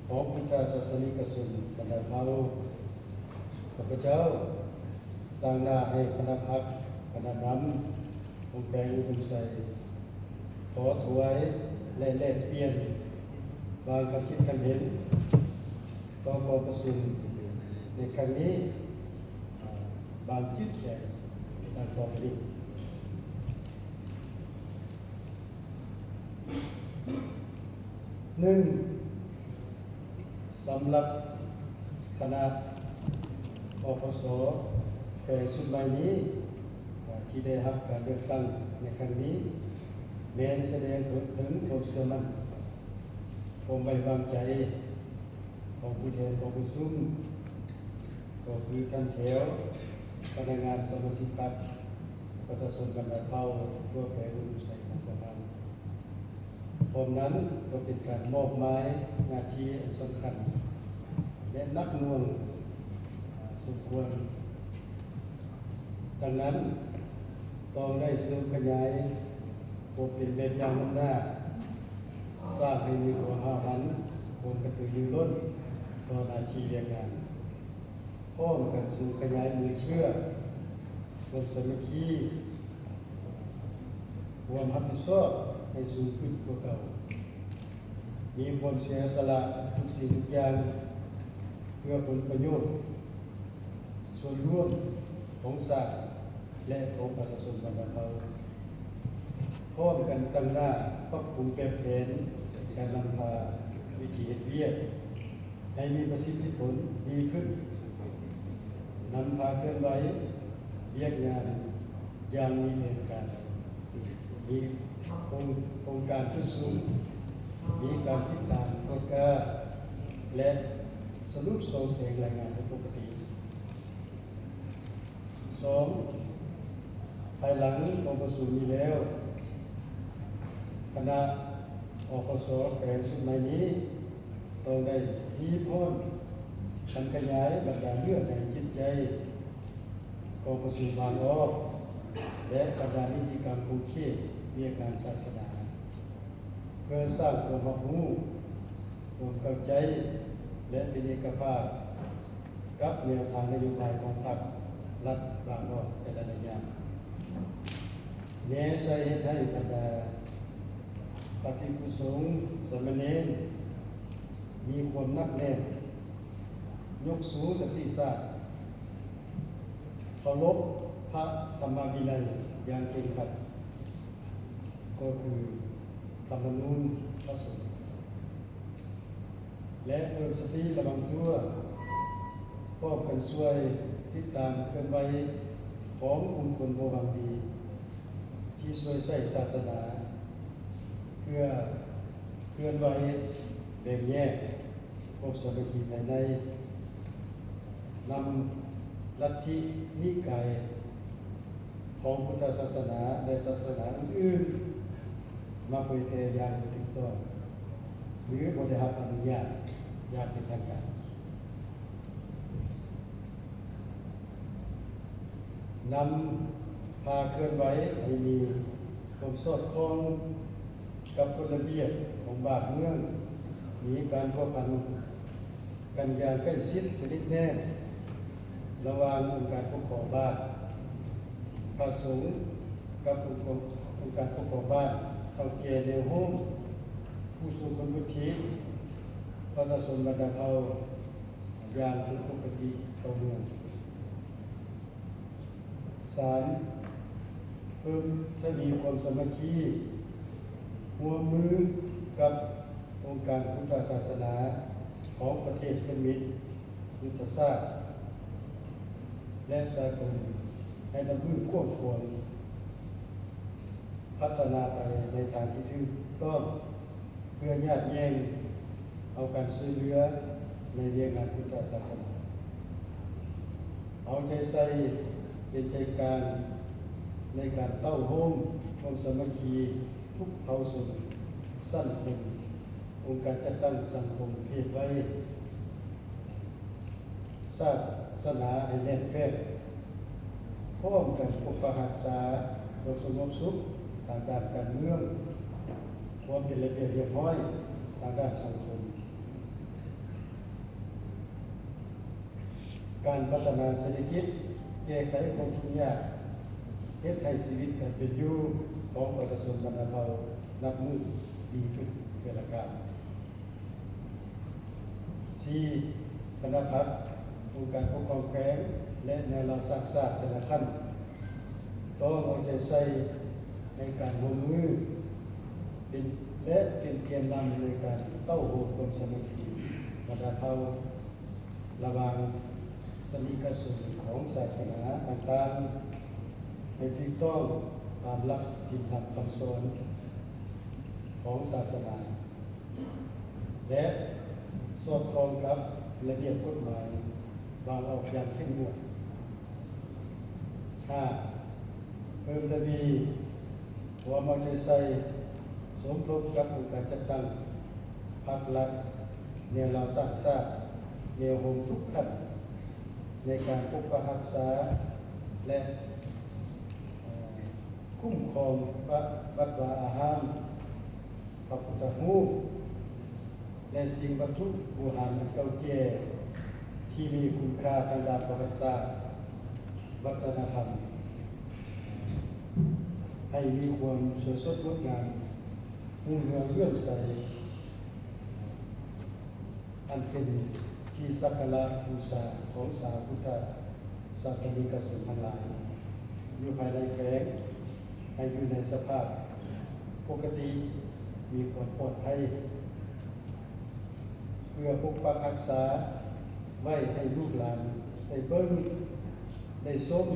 ຂອງພຸດທະສາສະນິກະຊົນບັນດາເຜົ່າ. ຂ້າພະເຈົ້າ ຕາງໜ້າໃຫ້ຄະນະພັກ, ຄະນະນຳຂອງແຂວງອຸດົມໄຊ ຂໍຖວາຍ ແລະ ແລກປ່ຽນບາງຄຳຄິດຄຳເຫັນຕໍ່ກອງປະຊຸມໃນຄັ້ງນີ້, ບາງຈິດໃຈ ດັ່ງຕໍ່ໄປນີ້. ໜຶ່ງ, ສຳລັບຄະນະ ອພສ ແຂວງຊຸດໃໝ່ນີ້ ທີ່ໄດ້ຮັບການເລືອກຕັ້ງໃນຄັ້ງນີ້, ແມ່ນສະແດງເຖິງຄວາມເຊື່ອໝັ້ນ, ຄວາມໄວ້ວາງໃຈຂອງຜູ້ແທນກອງປະຊຸມ, ກໍຄືທ່ານແຖວ, ພະນັກງານ, ສະມາຊິກພັກ, ປະຊາຊົນບັນດາເຜົ່າທົ່ວແຂວງອຸດົມໄຊຂອງພວກເຮົາ. ພ້ອມນັ້ນກໍເປັນການມອບໝາຍໜ້າທີ່ອັນສຳຄັນ ແລະ ໜັກໜ່ວງສົມຄວນ. ດັ່ງນັ້ນ, ຕ້ອງໄດ້ເສີມຂະຫຍາຍຄວາມເປັນແບບຢ່າງນຳໜ້າ, ສ້າງໃຫ້ມີຄວາມຫ້າວຫັນ, ຄວາມກະຕືລືລົ້ນຕໍ່ໜ້າທີ່ວຽກງານ, ພ້ອມກັນເສີມຂະຫຍາຍມູນເຊື້ອຄວາມສາມັກຄີ, ຄວາມຮັບຜິດຊອບໃຫ້ສູງຂຶ້ນກວ່າເກົ່າ, ມີຄວາມເສຍສະຫຼະທຸກສິ່ງທຸກຢ່າງ ເພື່ອຜົນປະໂຫຍດສ່ວນລວມຂອງຊາດ ແລະ ຂອງປະຊາຊົນບັນດາເຜົ່າ, ພ້ອມກັນຕັ້ງໜ້າປັບປຸງແປບແຜນການນຳພາ, ວິທີເຮັດວຽກໃຫ້ມີປະສິດທິຜົນດີຂຶ້ນ, ນຳພາເຄື່ອນໄຫວວຽກງານຢ່າງມີແຜນການ, ມີໂຄງ ໂຄງການຈຸດສຸມ, ມີການຕິດຕາມ, ກວດກາ ແລະ ສະຫຼຸບສ່ອງແສງລາຍງານໃຫ້ປົກກະຕິ. ສອງ, ພາຍຫຼັງກອງປະຊຸມນີ້ແລ້ວ, ຄະນະ ອພສ ແຂວງຊຸດໃໝ່ນີ້ ຕ້ອງໄດ້ຮີບຮ້ອນຜັນຂະຫຍາຍບັນດາເນື້ອໃນຈິດໃຈກອງປະຊຸມວາງອອກ ແລະ ບັນດານິຕິກຳຂົງເຂດວຽກງານສາສະໜາ ເພື່ອສ້າງຄວາມຮັບຮູ້, ຄວາມເຂົ້າໃຈ ແລະ ເປັນເອກະພາບ ກັບແນວທາງນະໂຍບາຍຂອງພັກລັດວາງອອກແຕ່ລະໄລຍະ, ແນໃສ່ເຮັດໃຫ້ບັນດາພະພິກຂຸສົງ, ສາມະເນນ ມີຄວາມໜັກແໜ້ນ, ຍົກສູງສະຕິສາດ, ເຄົາລົບພະທຳມະວິໄນຢ່າງເຄັ່ງຄັດ, ກໍຄືທຳມະນູນພະສົງ ແລະ ເພີ່ມສະຕິລະວັງຕົວ, ພ້ອມກັນຊ່ວຍຕິດຕາມເຄື່ອນໄຫວຂອງກຸ່ມຄົນບໍ່ຫວັງດີ ທີ່ຊ່ວຍໃຊ້ສາສະໜາ ເພື່ອເຄື່ອນໄຫວແບ່ງແຍກຄວາມສາມັກຄີພາຍໃນ, ນຳລັດທິນິກາຍ ຂອງພຸດທະສາສະໜາ ແລະ ສາສະໜາອື່ນໆ ມາເຜີຍແຜ່ຢ່າງບໍ່ຖືກຕ້ອງ ຫຼື ບໍ່ໄດ້ຮັບອະນຸຍາດຢ່າງເປັນທາງການ, ນຳພາເຄື່ອນໄຫວໃຫ້ມີຄວາມສອດຄ່ອງກັບກົດລະບຽບຂອງບ້ານເມືອງ, ມີການພົວພັນ ກັນຢ່າງໃກ້ຊິດສະໜິດແໜ້ນ ລະຫວ່າງອົງການປົກຄອງບ້ານ, ພະສົງກັບອົງກອນ ອົງການປົກຄອງບ້ານ, ເຖົ້າແກ່ແນວໂຮມ, ຜູ້ຊົງຄຸນວຸດທິ, ປະຊາຊົນບັນດາເຜົ່າ ຢ່າງເປັນປົກກະຕິຕໍ່ເນື່ອງ. ສາມ, ເພີ່ມທະວີຄວາມສາມັກຄີ, ຮ່ວມມືກັບອົງການພຸດທະສາສະໜາຂອງປະເທດເພື່ອນມິດຍຸດທະສາດ ແລະ ສາກົນ ໃຫ້ນຳມືກວ້າງຂວາງ ພັດທະນາໄປໃນທາງທີ່ຖືກຕ້ອງ ເພື່ອຍາດແຍ່ງເອົາການຊ່ວຍເຫຼືອໃນວຽກງານພຸດທະສາສະໜາ, ເອົາໃຈໃສ່ເປັນໃຈກາງໃນການເຕົ້າໂຮມຄວາມສາມັກຄີທຸກເຜົ່າຊົນ, ຊັ້ນຄົນ, ອົງການຈັດຕັ້ງສັງຄົມ, ເພດໄວ, ສາສະໜາໃຫ້ແໜ້ນແຟ້ນ, ພ້ອມກັນປົກປັກຮັກສາຄວາມສະຫງົບສຸກທາງດ້ານການເມືອງ, ຄວາມເປັນລະບຽບຮຽບຮ້ອຍທາງດ້ານສັງຄົມ, ການພັດທະນາເສດຖະກິດ, ແກ້ໄຂຄວາມທຸກຍາກ, ເຮັດໃຫ້ຊີວິດການເປັນຢູ່ຂອງປະຊາຊົນບັນດາເຜົ່ານັບມື້ດີຂຶ້ນເທື່ອລະກ້າວ. ສີ່, ຄະນະພັກ, ອົງການປົກຄອງແຂວງ ແລະ ແນວລາວສ້າງຊາດແຕ່ລະຂັ້ນ ຕ້ອງເອົາໃຈໃສ່ໃນການຮ່ວມມືເປັນ ແລະ ເປັນແກນນຳໃນການເຕົ້າໂຮມຄວາມສາມັກຄີບັນດາເຜົ່າ ລະຫວ່າງສະນິກະສົງຂອງສາສະໜາຕ່າງໆ ໃຫ້ຖືກຕ້ອງຕາມຫຼັກສິນທຳຄຳສອນ ຂອງສາສະໜາ ແລະ ສອດຄ່ອງກັບລະບຽບກົດໝາຍວາງອອກຢ່າງເຂັ້ມງວດ. ຫ້າ, ເພີ່ມທະວີຄວາມເອົາໃຈໃສ່ ສົມທົບກັບອົງການຈັດຕັ້ງພັກລັດ ແນວລາວສ້າງຊາດ ແນວໂຮມທຸກຂັ້ນ ໃນການປົກປັກຮັກສາ ແລະ ເອີ່ ຄຸ້ມຄອງວັດ ວັດວາອາຮາມ, ພະພຸດທະຮູບ ແລະ ສິ່ງວັດຖຸບູຮານອັນເກົ່າແກ່ ທີ່ມີຄຸນຄ່າທາງດ້ານປະຫວັດສາດ ວັດທະນະທຳ ໃຫ້ມີຄວາມສວຍສົດງົດງາມ ຮຸ່ງເຮືອງເຫຼື້ອມໃສ ອັນເປັນທີ່ສັກກາລະບູຊາຂອງຊາວພຸດທະສາສະນິກະຊົນທັງຫຼາຍ ຢູ່ພາຍໃນແຂວງ ໃຫ້ຢູ່ໃນສະພາບປົກກະຕິ ມີຄວາມປອດໄພ ເພື່ອປົກປັກຮັກສາໄວ້ໃຫ້ລູກຫຼານໄດ້ເບິ່ງ ໄດ້ຊົມ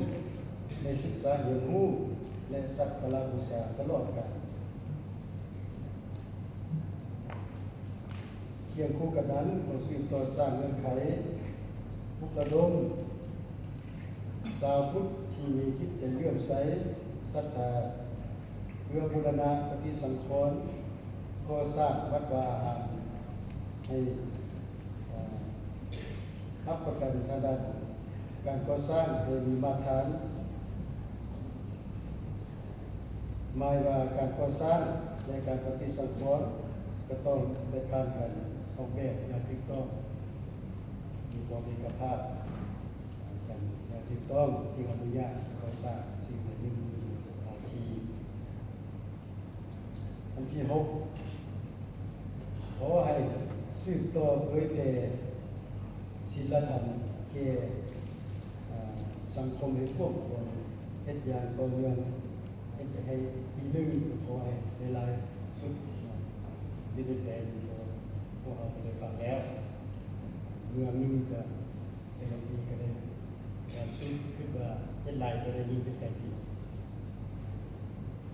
ໄດ້ສຶກສາຮຽນຮູ້ ແລະ ສັກກາລະບູຊາຕະຫຼອດການ. ຄຽງຄູ່ກັນນັ້ນ ກໍສືບຕໍ່ສ້າງເງື່ອນໄຂ ປຸກລະດົມຊາວພຸດທີ່ມີຈິດໃຈເຫຼື້ອມໃສສັດທາ ເພື່ອບູລະນະປະຕິສັງຂອນ ກໍ່ສ້າງວັດວາອາຮາມໃຫ້ ເອີ່ ຮັບປະກັນທາງດ້ານການກໍ່ສ້າງໃຫ້ມີມາດຕະຖານ ໝາຍວ່າການກໍ່ສ້າງ ແລະ ການປະຕິສັງຂອນ ກໍຕ້ອງໄດ້ຜ່ານການອອກແບບຢ່າງຖືກຕ້ອງ ມີຄວາມເອກະພາບກັນຢ່າງຖືກຕ້ອງ ຈຶ່ງອະນຸຍາດກໍ່ສ້າງສິ່ງໃດໜຶ່ງຢູ່ໃນສະຖານທີ່. ອັນທີຫົກ ຂໍໃຫ້ສືບຕໍ່ເຜີຍແຜ່ ສິນລະທຳແກ່ ເອີ່ ສັງຄົມໃຫ້ກວ້າງຂວາງ, ເຮັດຢ່າງຕໍ່ເນື່ອງ, ເຮັດໃຫ້ປີໜຶ່ງກໍຂໍໃຫ້ໄດ້ຫຼາຍສຸດເນາະ, ນີ້ເປັນແຜນທີ່ພວກເຮົາກໍໄດ້ຟັງແລ້ວ, ເມືອງໜຶ່ງກໍແຕ່ລະປີກໍໄດ້ຫຼາຍສຸດ, ຄິດວ່າເຮັດຫຼາຍກໍໄດ້ຍິນເປັນການດີ.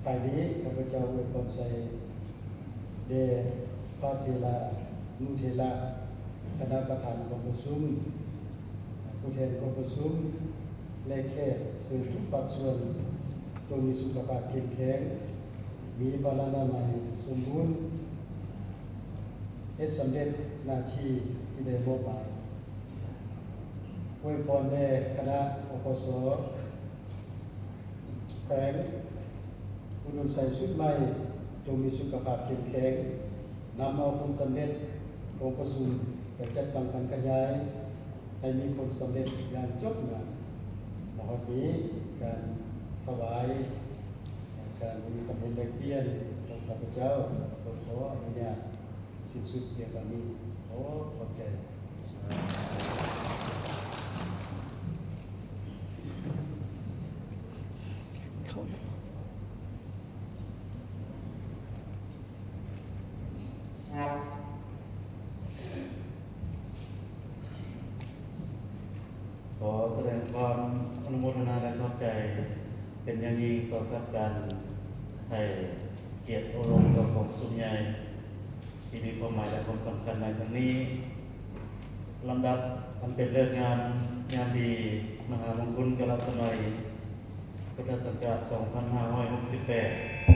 ທ້າຍນີ້ ຂ້າພະເຈົ້າອວຍພອນໃສ່ແດ່ພະເຖລະນຸເຖລະ, ຄະນະປະທານກອງປະຊຸມ, ຜູ້ແທນກອງປະຊຸມ ແລະ ແຂກເຊີນທຸກພາກສ່ວນ ຈົ່ງມີສຸຂະພາບເຂັ້ມແຂງ, ມີພະລານາໄມສົມບູນ, ເຮັດສຳເລັດໜ້າທີ່ທີ່ໄດ້ມອບໝາຍ. ອວຍພອນແດ່ຄະນະ ອພສ ແຂວງອຸດົມໄຊຊຸດໃໝ່ ຈົ່ງມີສຸຂະພາບເຂັ້ມແຂງ, ນຳເອົາຜົນສຳເລັດກອງປະຊຸມໄປຈັດຕັ້ງຜັນຂະຫຍາຍ ໃຫ້ມີຜົນສຳເລັດຢ່າງຈົບງາມ. ມາຮອດນີ້ ການຖວາຍ ການມີຄວາມເຫັນແລກປ່ຽນຂອງຂ້າພະເຈົ້າ ກໍຂໍອະນຸຍາດສິ້ນສຸດພຽງເທົ່ານີ້. ຂໍຂອບໃຈ. ຂໍສະແດງຄວາມອະນຸໂມທະນາ ແລະ ຂອບໃຈເປັນຢ່າງຍິ່ງ ຕໍ່ກັບການໃຫ້ກຽດໂອ້ລົມຕໍ່ກອງປະຊຸມໃຫຍ່ ທີ່ມີຄວາມໝາຍ ແລະ ຄວາມສຳຄັນໃນຄັ້ງນີ້. ລຳດັບອັນເປັນເລີກງາມຍາມດີ ມະຫາມົງຄຸນກາລະສະໄໝ ພຸດທະສັກກະລາດ ສອງພັນຫ້າຮ້ອຍຫົກສິບແປດ, ຂ້າ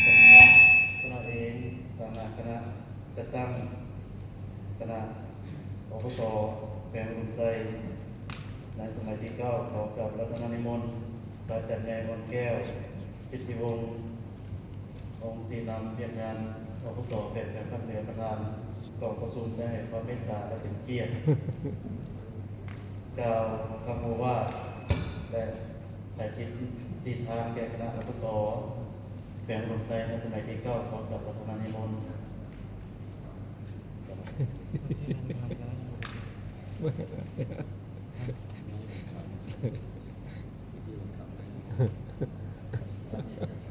ພະເຈົ້າເອງ ຕາງໜ້າຄະນະຈັດຕັ້ງ ຄະນະ ອພສ ແຂວງອຸດົມໄຊ ໃນສະໄໝທີເກົ້າ ຂໍກາບອາລາທະນານິມົນ ພະອາຈານໃຫຍ່ ວັນແກ້ວ ສິດທິວົງ ອົງຊີ້ນຳວຽກງານ ອພສ ແຂວງພາກເໜືອ ປະທານກອງປະຊຸມ ໄດ້ໃຫ້ຄວາມເມດຕາ ແລະ ເປັນກຽດ ກ່າວຄຳໂອວາດ ແລະ ໃຫ້ທິດຊີ້ທາງແກ່ຄະນະ ອພສ ແຂວງອຸດົມໄຊ ໃນສະໄໝທີເກົ້າ ຂອງກາບອາລາທະນານິມົນ.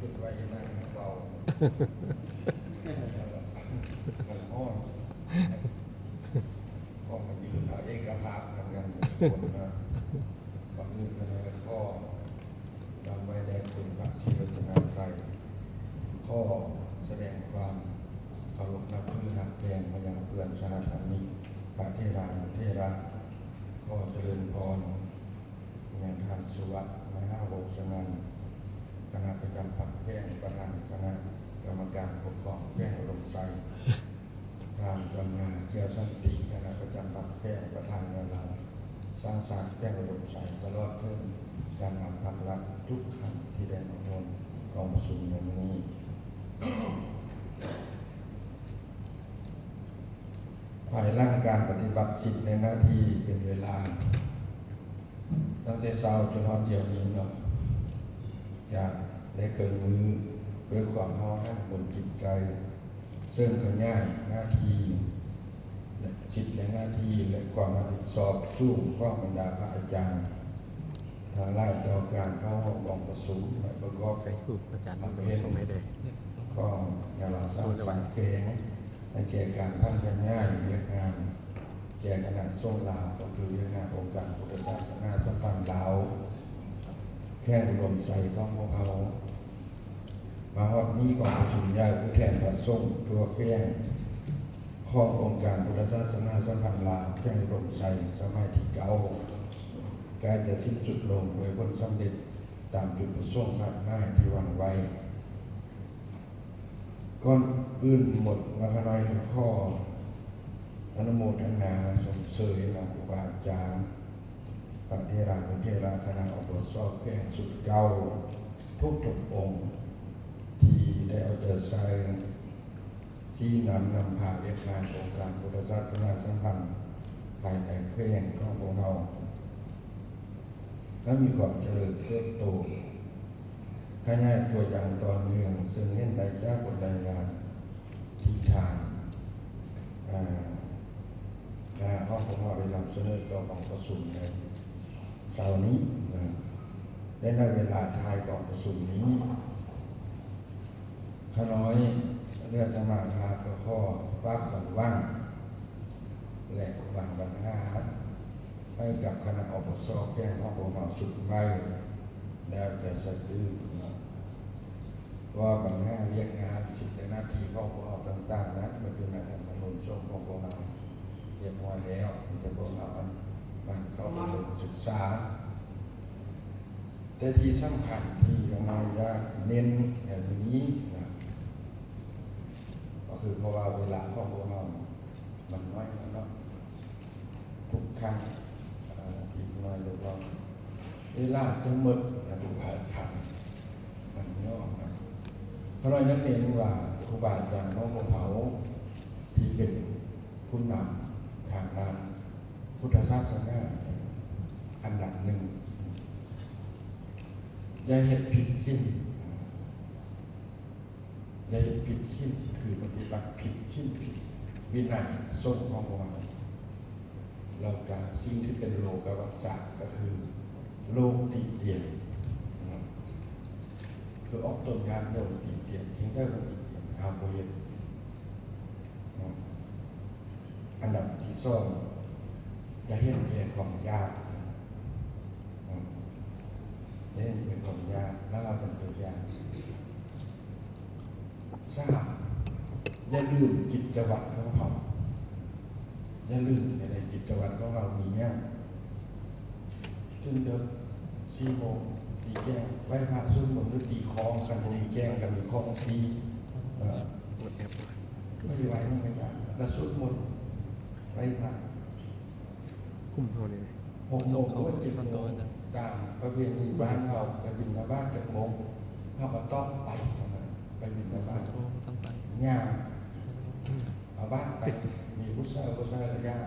ຄິດວ່າອີ່ນັ້ນເວົ້າ ມັນຮ້ອນ ກໍມາຢືນເອົາເອກະພາບນຳກັນທຸກຄົນນະ. ກ່ອນອື່ນກໍໄດ້ຂໍນຳໄວ້ແດ່ຄຸນພະສີລັດຕະນະໄຕ ຂໍສະແດງຄວາມ ປະທານຄະນະກຳມະການປົກຄອງແຂວງອຸດົມໄຊ, ທ່ານ ກຳນາ ແກ້ວສັນຕິ ຄະນະປະຈຳພັກແຂວງ, ປະທານແນວລາວສ້າງຊາດແຂວງອຸດົມໄຊ, ຕະຫຼອດເຖິງການນຳພັກລັດທຸກຂັ້ນທີ່ໄດ້ມາຮ່ວມກອງປະຊຸມໃນມື້ນີ້. ພາຍຫຼັງການປະຕິບັດສິດ ແລະ ໜ້າທີ່ເປັນເວລາຕັ້ງແຕ່ເຊົ້າຈົນຮອດດຽວນີ້ເນາະ, ຈະໄດ້ເຄິ່ງມື້ ດ້ວຍຄວາມເຮົາຫັນບົນຈິດໃຈ, ເຊິ່ງຂະຫຍາຍໜ້າທີ່ ແລະ ສິດ ແລະ ໜ້າທີ່ ແລະ ຄວາມຮັບຜິດຊອບສູງຂອງບັນດາພະອາຈານທັງຫຼາຍຕໍ່ການເຂົ້າຮ່ວມກອງປະຊຸມ ແລະ ປະກອບ ໃສ່ຮູບອາຈານ ມາເປັນ ສົ່ງໃຫ້ແດ່ ຂອງແນວລາວສ້າງສານແຂວງ ໃຫ້ແກ່ການຜັນຂະຫຍາຍວຽກງານແກ່ຄະນະສົງລາວ, ກໍຄືວຽກງານອົງການພຸດທະສາສະໜາສຳພັນລາວ ແຂວງອຸດົມໄຊຂອງພວກເຮົາ. ມາຮອດນີ້ ກອງປະຊຸມໃຫຍ່ຜູ້ແທນພະສົງທົ່ວແຂວງຂອງອົງການພຸດທະສາສະໜາສຳພັນລາວ ແຂວງອຸດົມໄຊ ສະໄໝທີເກົ້າ ໃກ້ຈະສິ້ນສຸດລົງດ້ວຍຜົນສຳເລັດຕາມຈຸດປະສົງຄາດໝາຍທີ່ວາງໄວ້. ກ່ອນອື່ນໝົດ ຂ້ານ້ອຍຂໍອະນຸໂມທະນາຊົມເຊີຍນຳຄູບາອາຈານ ພະເຖລານຸເຖລະ ຄະນະ ອບສ ແຂວງຊຸດເກົ່າທຸກໆອົງ ທີ່ໄດ້ເອົາໃຈໃສ່ ຊີ້ນຳນຳພາວຽກງານອົງການພຸດທະສາສະໜາສຳພັນພາຍໃນແຂວງຂອງພວກເຮົາ ໃຫ້ມີຄວາມຈະເລີນເຕີບໂຕ ຂະຫຍາຍຕົວຢ່າງຕໍ່ເນື່ອງ, ເຊິ່ງເຫັນໄດ້ຈາກບົດລາຍງານທີ່ທາງ ເອີ ຄະນະຂອງພວກເຮົາໄດ້ນຳສະເໜີຕໍ່ກອງປະຊຸມໃນເຊົ້ານີ້ ແລະ ໃນເວລາທ້າຍກອງປະຊຸມນີ້ ຂ້ານ້ອຍ ເຫຼືອທຳມາພາກ ກໍຂໍຝາກຄວາມຫວັງ ແລະ ບາງບັນຫາໃຫ້ກັບຄະນະ ອບສ ແຂວງຂອງພວກເຮົາຊຸດໃໝ່ ແລ້ວຈະສະຕື່ນເນາະ ເພາະວ່າບັນຫາວຽກງານ ສິດ ແລະ ໜ້າທີ່ຂອງພວກເຮົາຕ່າງໆນັ້ນ ມັນຢູ່ໃນລັດຖະທຳມະນູນສົງຂອງພວກເຮົາຮຽບຮ້ອຍແລ້ວ ມີແຕ່ພວກເຮົາມັນເຂົ້າໄປລົງສຶກສາ. ແຕ່ທີ່ສຳຄັນທີ່ອາຕະມາຢາກເນັ້ນໃນມື້ນີ້ນະ ກໍຄືເພາະວ່າເວລາຂອງພວກເຮົາມັນໜ້ອຍເນາະ ທຸກຄັ້ງ ເອີ ທີ່ມາເລີຍວ່າເວລາຈະໝົດນະ ທຸກທ່ານ ມັນຍອມນະ. ຂ້ານ້ອຍຢາກເນັ້ນວ່າຄູບາອາຈານຂອງພວກເຮົາທີ່ເປັນຜູ້ນຳທາງດ້ານ ພຸດທະສາສະໜາອັນດັບໜຶ່ງ ຢ່າເຮັດຜິດສິນ, ຢ່າເຮັດຜິດສິນ ຄືປະຕິບັດຜິດສິນຜິດວິໄນສົງຂອງພວກເຮົາ ແລ້ວກະສິ່ງທີ່ເປັນໂລກະວັດຈະ ກະຄືໂລກຕິຕຽນ ຄືອອກຕົນຍາດໂຍມຕິຕຽນ ສິ່ງໃດບໍ່ຕິຕຽນ ເຮົາບໍ່ເຮັດ. ອັນດັບທີສອງ ຢ່າເຫັນແກ່ຄວາມຢາກ ອືມ ຢ່າເຫັນແກ່ຄວາມຢາກ ແລ້ວເຮົາເປັນຕົວຢ່າງ. ສາມ ຢ່າລືມກິດຈະວັດຂອງເຮົາ ຢ່າລືມໃນກິດຈະວັດຂອງເຮົາມີຫຍັງ ຕື່ນເດິກ ສີ່ໂມງ ຕີແຈ້ງ ໄຫວ້ພະ ສວດມົນ ຫຼື ຕີຄ້ອງ ຄັນບໍ່ມີແຈ້ງກໍມີຄ້ອງຕີ ເອີ ບໍ່ໄຫວ້ຫຍັງກໍຢ່າ ລະສວດມົນ ໄຫວ້ພະ ກຸ່ມເຮົານີ້ ຫົກໂມງ ຫຼືວ່າເຈັດໂມງ ຕາມປະເພນີບ້ານເຮົາ ໄປບິນທະບາດຈັກໂມງ ເຮົາກໍຕອບໄປ ໄປບິນທະບາດ ຍ່າງ ເອົາບາດໄປ ມີຜູ້ຊາຍ ຜູ້ຊາຍກໍຍ່າງ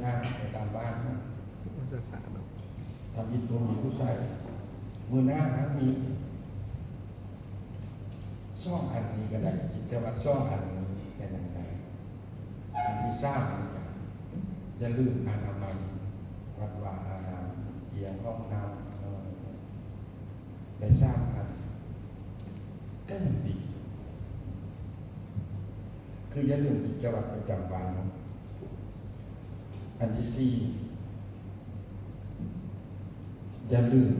ຍ່າງໄປຕາມບ້ານ ທຳອິດບໍ່ມີຜູ້ຊາຍ ມື້ໜ້ານະມີ ສອງອັນນີ້ກໍໄດ້ ກິດຈະວັດສອງອັນນີ້ແມ່ນຫຍັງໃດ? ອັນທີສາມນີ້ກໍຢ່າລືມອະນາໄມ ວັດວາອາຮາມ ເຕີຍງ ຫ້ອງນ້ຳ ໄດ້ສາມອັນ ກໍຍັງດີ ຄືຢ່າລືມກິດຈະວັດປະຈຳວັນ. ອັນທີສີ່ ຢ່າລືມ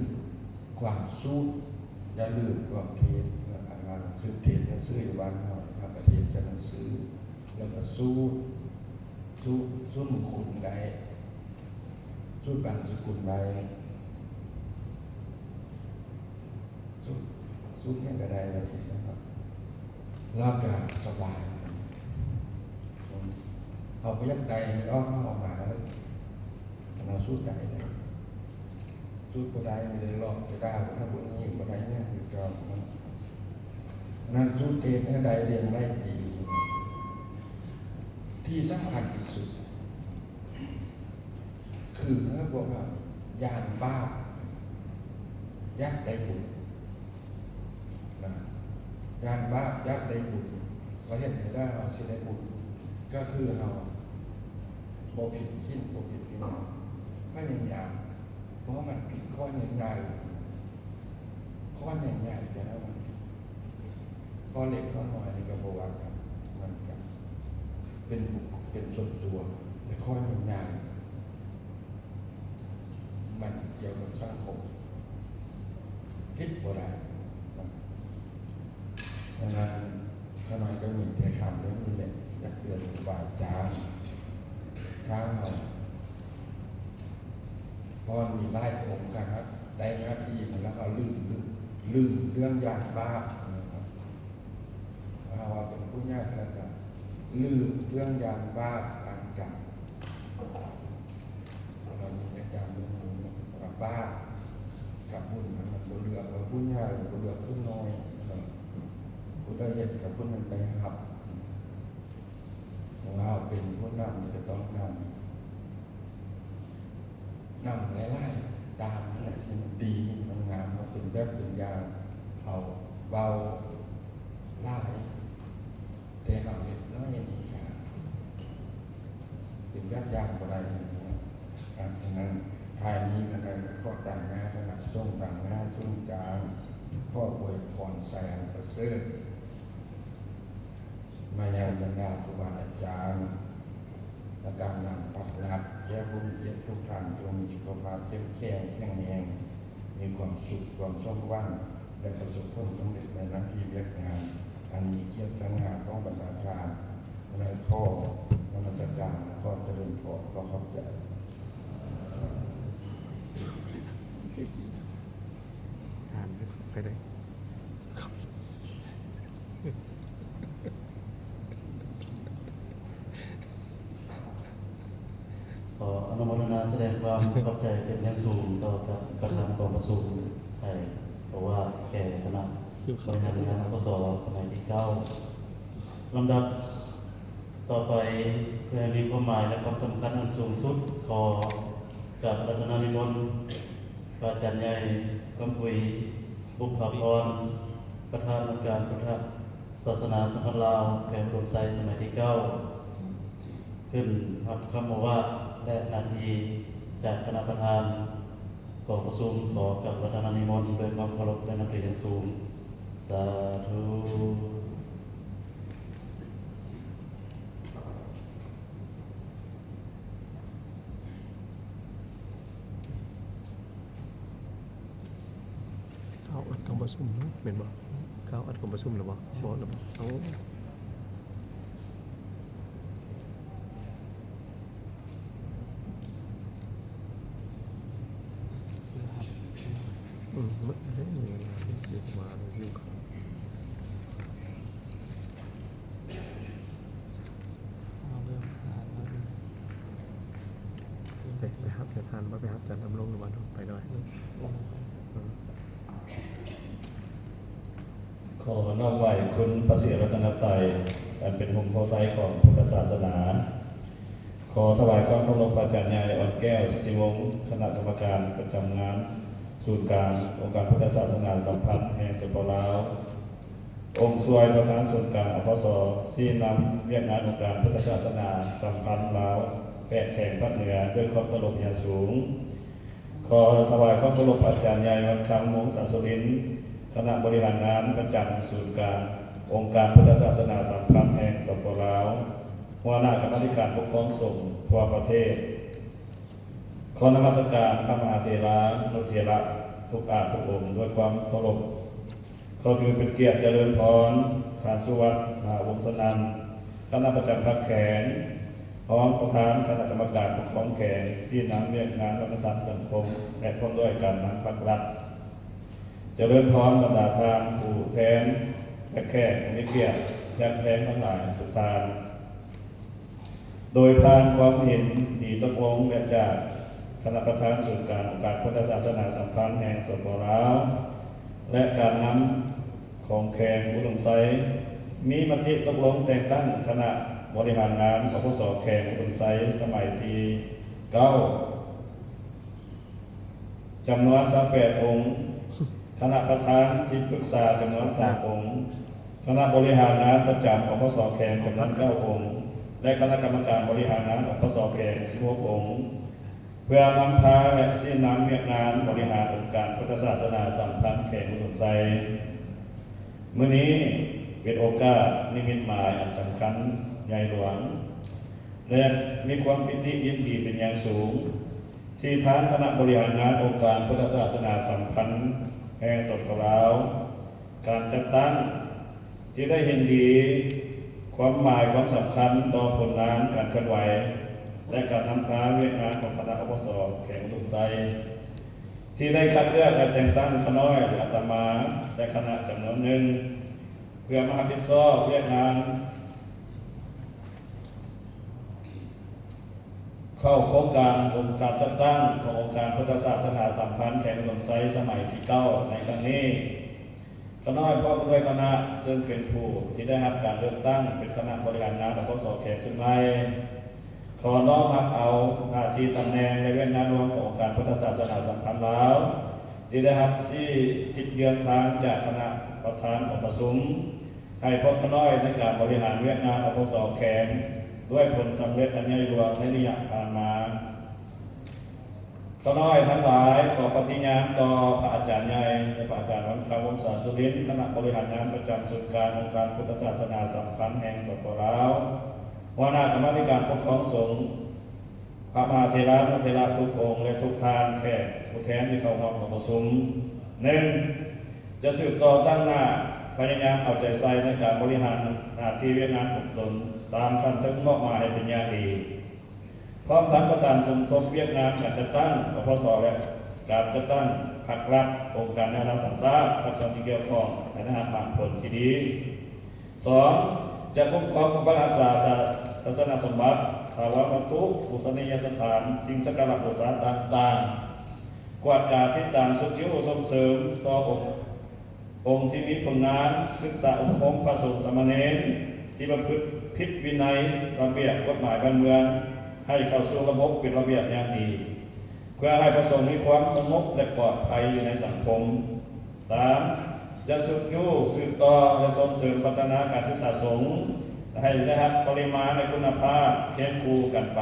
ຄວາມສູດ ຢ່າລືມຄວາມເທດ ອັນວ່າສືບເທດໜັງສືຢູ່ບ້ານເຮົາ ທາງປະເທດຈະໜັງສື ແລ້ວກໍສູດ ສູດ ສູດມຸງຄຸນໄດ້ ສູດບັງສະກຸນໄດ້ ສູດ ສູດຫຍັງກະໄດ້ວ່າຊີ້ຊະເນາະ ລາວກະສະບາຍ. ເຮົາບໍ່ຢາກໄດ້ອອກມາ ເຮົາມາ ເຮົາສູດໄດ້ ສູດບໍ່ໄດ້ ມີແຕ່ຫຼອກແຕ່ດ່າ ບໍ່ໄດ້ບຸນນີ້ ບໍ່ໄດ້ຫຍັງຄືເກົ່າ. ນັ້ນສູດເຮັດໃຫ້ໄດ້ລ້ຽງໄດ້ປີ ທີ່ສຳຄັນທີ່ສຸດ ຄືເຮົາບອກວ່າຢ້ານບາບ ຢາກໄດ້ບຸນນະ ຢ້ານບາບ ຢາກໄດ້ບຸນ ວ່າເຮັດແນວໃດເຮົາຊິໄດ້ບຸນ ກໍຄືເຮົາບໍ່ຜິດສິນ ບໍ່ຜິດວິໄນ ພະຍາຍາມບໍ່ໃຫ້ມັນຜິດຂໍ້ໃຫຍ່ໆ ຂໍ້ໃຫຍ່ໆ ຢ່າໃຫ້ມັນຜິດ ຂໍ້ເລັກຂໍ້ນ້ອຍນີ້ກໍບໍ່ວ່າກັນ ມັນກະເປັນບຸກ ເປັນສ່ວນຕົວ ແຕ່ຂໍ້ໃຫຍ່ໆ ມັນກ່ຽວກັບສັງຄົມ ຜິດບໍ່ໄດ້. ດັ່ງນັ້ນ ຂ້ານ້ອຍກໍມີແຕ່ຄຳເຫຼົ່ານີ້ແຫຼະ ຢາກເຕືອນຄູບາອາຈານ ຖ້າເຮົາ ເພາະມັນມີຫຼາຍອົງ ຖ້າຫາກໄດ້ໜ້າທີ່ມາແລ້ວ ເຮົາລືມ ລືມ ລືມເລື່ອງຢ້ານບາບ ເຮົາວ່າເປັນຜູ້ໃຫຍ່ແລ້ວກະລືມເລື່ອງຢ້ານບາບຢ້ານກຳ. ເຮົາມີແຕ່ຈຳເລື່ອງບຸນກັບບາບກັບບຸນ ມັນບໍ່ເລືອກວ່າຜູ້ໃຫຍ່ ບໍ່ເລືອກຜູ້ນ້ອຍ ຜູ້ໃດເຮັດກະຜູ້ນັ້ນໄດ້ຮັບ. ເພາະວ່າເຮົາເປັນຜູ້ນຳນີ້ກະຕ້ອງນຳ ນຳຫຼາຍໆດ້ານນັ້ນແຫຼະ ທີ່ມັນດີ ມັນງາມ ເຮົາເປັນແບບເປັນຢ່າງ ເຮົາເວົ້າຫຼາຍ ແຕ່ເຮົາເຮັດໜ້ອຍນີ້ກະເປັນແບບຢ່າງບໍ່ໄດ້. ດັ່ງນັ້ນ ທ້າຍນີ້ຂ້ານ້ອຍກໍຂໍຕາງໜ້າຄະນະສົງ ຕາງໜ້າສູນກາງ ຂໍອວຍພອນໄຊອັນປະເສີດ ມາຍັງບັນດາຄູບາອາຈານ ແລະ ການນຳພະລັດ ແຂກຜູ້ມີກຽດທຸກທ່ານ ຈົ່ງມີສຸຂະພາບເຂັ້ມແຂງ ແຂງແຮງ ມີຄວາມສຸກ ຄວາມສົມຫວັງ ແລະ ປະສົບຜົນສຳເລັດໃນໜ້າທີ່ວຽກງານ ອັນມີກຽດສັງຫາຂອງບັນດາທ່ານ. ແລະ ຂໍນະມັດສະການ ຂໍຈະເລີນພອນ ຂໍຂອບໃຈ. ທ່ານໄປໄດ້ ຂໍອະນຸໂມທະນາສະແດງຄວາມຂອບໃຈເປັນຢ່າງສູງຕໍ່ປະທານກອງປະຊຸມ ໃຫ້ໂອວາດແກ່ຄະນະບໍລິຫານງານ ອພສ ສະໄໝທີເກົ້າ. ລຳດັບຕໍ່ໄປ ເພື່ອໃຫ້ມີຄວາມໝາຍ ແລະ ຄວາມສຳຄັນອັນສູງສຸດ ຂໍກາບອາລາທະນານິມົນ ພະອາຈານໃຫຍ່ ຄຳຜຸຍ ບຸບຜາພອນ ປະທານອົງການພຸດທະສາສະໜາສຳພັນລາວ ແຂວງອຸດົມໄຊ ສະໄໝທີເກົ້າ ຂຶ້ນຮັບຄຳໂອວາດ ແລະ ໜ້າທີ່ຈາກຄະນະປະທານກອງປະຊຸມ. ຂໍກາບອາລາທະນານິມົນດ້ວຍຄວາມເຄົາລົບ ແລະ ນັບຖືຢ່າງສູງ. ສາທຸ. ຂ່າວອັດກອງປະຊຸມເນາະ ແມ່ນບໍ່? ຂ່າວອັດກອງປະຊຸມແລ້ວບໍ່? ບໍ່ແລ້ວບໍ່? ເອົາ ອືມ ເບິ່ງເດ້ ມີເວລາເສຍສະມາຢູ່. ເອົາເລີ່ມສານແລ້ວ ໄປ ໄປຮັບແຕ່ທ່ານ ບໍ່ໄປຮັບຈານດຳລົງ ຫຼືວ່າໄປດ້ວຍ? ອືມ ອືມ ຂໍນ້ອມໄຫວ້ຄຸນພະສີລັດຕະນະໄຕ ອັນເປັນຮົ່ມໂພໄຊຂອງພຸດທະສາສະໜາ. ຂໍຖວາຍຄວາມເຄົາລົບພະອາຈານໃຫຍ່ ອ່ອນແກ້ວ ສິດທິວົງ ຄະນະກຳມະການປະຈຳງານສູນກາງອົງການພຸດທະສາສະໜາສຳພັນແຫ່ງ ສປປ ລາວ. ອົງຊ່ວຍປະທານສູນກາງ ອພສ ຊີ້ນຳວຽກງານອົງການພຸດທະສາສະໜາສຳພັນລາວ ແປດແຂວງພາກເໜືອ ດ້ວຍຄວາມເຄົາລົບຢ່າງສູງ. ຂໍຖວາຍຄວາມເຄົາລົບອາຈານໃຫຍ່ ວັນຄຳ ວົງສາສຸລິນ ຄະນະບໍລິຫານງານປະຈຳສູນກາງອົງການພຸດທະສາສະໜາສຳພັນແຫ່ງ ສປປ ລາວ, ຫົວໜ້າກຳມາທິການປົກຄອງສົງທົ່ວປະເທດ. ຂໍນະມັດສະການພະມະຫາເຖລານຸເຖລະທຸກອາດທຸກອົງດ້ວຍຄວາມເຄົາລົບ. ຂໍຖືເປັນກຽດຈະເລີນພອນ ທ່ານ ສຸວັດ ມະຫາວົງສະນັນ ຄະນະປະຈຳພັກແຂວງ, ຮອງປະທານຄະນະກຳມະການປົກຄອງແຂວງ, ຊີ້ນຳວຽກງານວັດທະນະທຳສັງຄົມ ແລະ ພ້ອມດ້ວຍການນຳພັກລັດ. ເ ຈະເລີນພອນບັນດາທ່ານຜູ້ແທນ ແລະ ແຂກຜູ້ມີກຽດແຂກແຂກທັງຫຼາຍທຸກທ່ານ. ໂດຍຜ່ານຄວາມເຫັນດີຕົກລົງ ແລະ ຈາກຄະນະປະທານສູນກາງອົງການພຸດທະສາສະໜາສຳພັນແຫ່ງ ສປ ລາວ ແລະ ການນຳຂອງແຂວງອຸດົມໄຊ ມີມະຕິຕົກລົງແຕ່ງຕັ້ງຄະນະບໍລິຫານງານ ອພສ ແຂວງອຸດົມໄຊ ສະໄໝທີເກົ້າ ຈຳນວນຊາວແປດອົງ, ຄະນະປະທານທີ່ປຶກສາຈຳນວນສາມອົງ, ຄະນະບໍລິຫານງານປະຈຳ ອພສ ແຂວງ ຈຳນວນເກົ້າອົງ ແລະ ຄະນະກຳມະການບໍລິຫານງານ ອພສ ແຂວງ ສິບຫົກອົງ, ເພື່ອນຳພາ ແລະ ຊີ້ນຳວຽກງານບໍລິຫານອົງການພຸດທະສາສະໜາສຳພັນແຂວງອຸດົມໄຊ. ມື້ນີ້ເປັນໂອກາດນິມິດໝາຍອັນສຳຄັນໃຫຍ່ຫຼວງ ແລະ ມີຄວາມປີຕິຍິນດີເປັນຢ່າງສູງ ທີ່ທາງຄະນະບໍລິຫານງານອົງການພຸດທະສາສະໜາສຳພັນແຫ່ງ ສປ ລາວ ການຈັດຕັ້ງ ທີ່ໄດ້ເຫັນດີຄວາມໝາຍຄວາມສຳຄັນຕໍ່ຜົນງານການເຄື່ອນໄຫວ ແລະ ການນຳພາວຽກງານຂອງຄະນະ ອພສ ແຂວງອຸດົມໄຊ ທີ່ໄດ້ຄັດເລືອກ ແລະ ແຕ່ງຕັ້ງຂ້ານ້ອຍ ຫຼື ອາດຕະມາ ແລະ ຄະນະຈຳນວນໜຶ່ງ ເພື່ອມາຮັບຜິດຊອບວຽກງານ ເຂົ້າໂຄງການອົງການຈັດຕັ້ງຂອງອົງການພຸດທະສາສະໜາສຳພັນແຂວງອຸດົມໄຊສະໄໝທີເກົ້າໃນຄັ້ງນີ້. ຂ້ານ້ອຍພ້ອມດ້ວຍຄະນະ ເຊິ່ງເປັນຜູ້ທີ່ໄດ້ຮັບການເລືອກຕັ້ງເປັນຄະນະບໍລິຫານງານ ອພສ ແຂວງຊຸດໃໝ່ ຂໍນ້ອມຮັບເອົາໜ້າທີ່ຕຳແໜ່ງ ແລະ ວຽກງານລວມຂອງອົງການພຸດທະສາສະໜາສຳພັນລາວ ທີ່ໄດ້ຮັບຊີ້ທິດເຍືອນທາງຈາກຄະນະປະທານຂອງປະຊຸມ ໃຫ້ພວກຂ້ານ້ອຍໃນການບໍລິຫານວຽກງານ ອພສ ແຂວງ ດ້ວຍຜົນສຳເລັດອັນໃຫຍ່ຫຼວງໃນໄລຍະຜ່ານມາ. ຂ້ານ້ອຍທັງຫຼາຍຂໍປະຕິຍານຕໍ່ພະອາຈານໃຫຍ່ ແລະ ພະອາຈານວັນຄຳ ວົງສາສຸລິນ ຄະນະບໍລິຫານງານປະຈຳສູນກາງອົງການພຸດທະສາສະໜາສຳພັນແຫ່ງ ສປ ລາວ, ຫົວໜ້າກຳມາທິການປົກຄອງສົງ, ພະມະຫາເຖລານຸເຖລະທຸກອົງ ແລະ ທຸກທ່ານແຂກຜູ້ແທນທີ່ເຂົ້າຮ່ວມກອງປະຊຸມ. ໜຶ່ງ, ຈະສືບຕໍ່ຕັ້ງໜ້າພະຍາຍາມເອົາໃຈໃສ່ໃນການບໍລິຫານໜ້າທີ່ວຽກງານຂອງຕົນຕາມຂັ້ນເທິງມອບໝາຍໃຫ້ເປັນຢ່າງດີ, ພ້ອມທັງປະສານສົມທົບວຽກງານການຈັດຕັ້ງ ອພສ ແລະ ການຈັດຕັ້ງພັກລັດ, ອົງການແນວລາວສ້າງຊາດ, ພາກສ່ວນທີ່ກ່ຽວຂ້ອງໃຫ້ໄດ້ຮັບໝາກຜົນທີ່ດີ. ສອງ, ຈະຄຸ້ມຄອງປົກປັກຮັກສາສາ ສາສະນະສົມບັດ, ຖາວອນວັດຖຸ, ປູຊະນີຍະສະຖານ, ສິ່ງສັກກາລະບູຊາຕ່າງໆ, ກວດກາ, ຕິດຕາມ, ຊຸກຍູ້, ສົ່ງເສີມຕໍ່ອົງ ອົງທີ່ມີຜົນງານສຶກສາອົບຮົມພະສົງສາມະເນນທີ່ປະພຶດຜິດວິໄນ, ລະບຽບກົດໝາຍບ້ານເມືອງ ໃຫ້ເຂົ້າສູ່ລະບົບເປັນລະບຽບຢ່າງດີ ເພື່ອໃຫ້ພະສົງມີຄວາມສະຫງົບ ແລະ ປອດໄພຢູ່ໃນສັງຄົມ. ສາມ, ຈະຊຸກຍູ້, ສືບຕໍ່ ແລະ ສົ່ງເສີມພັດທະນາການສຶກສາສົງ ໃຫ້ໄດ້ຮັບປະລິມານ ແລະ ຄຸນນະພາບຄຽງຄູ່ກັນໄປ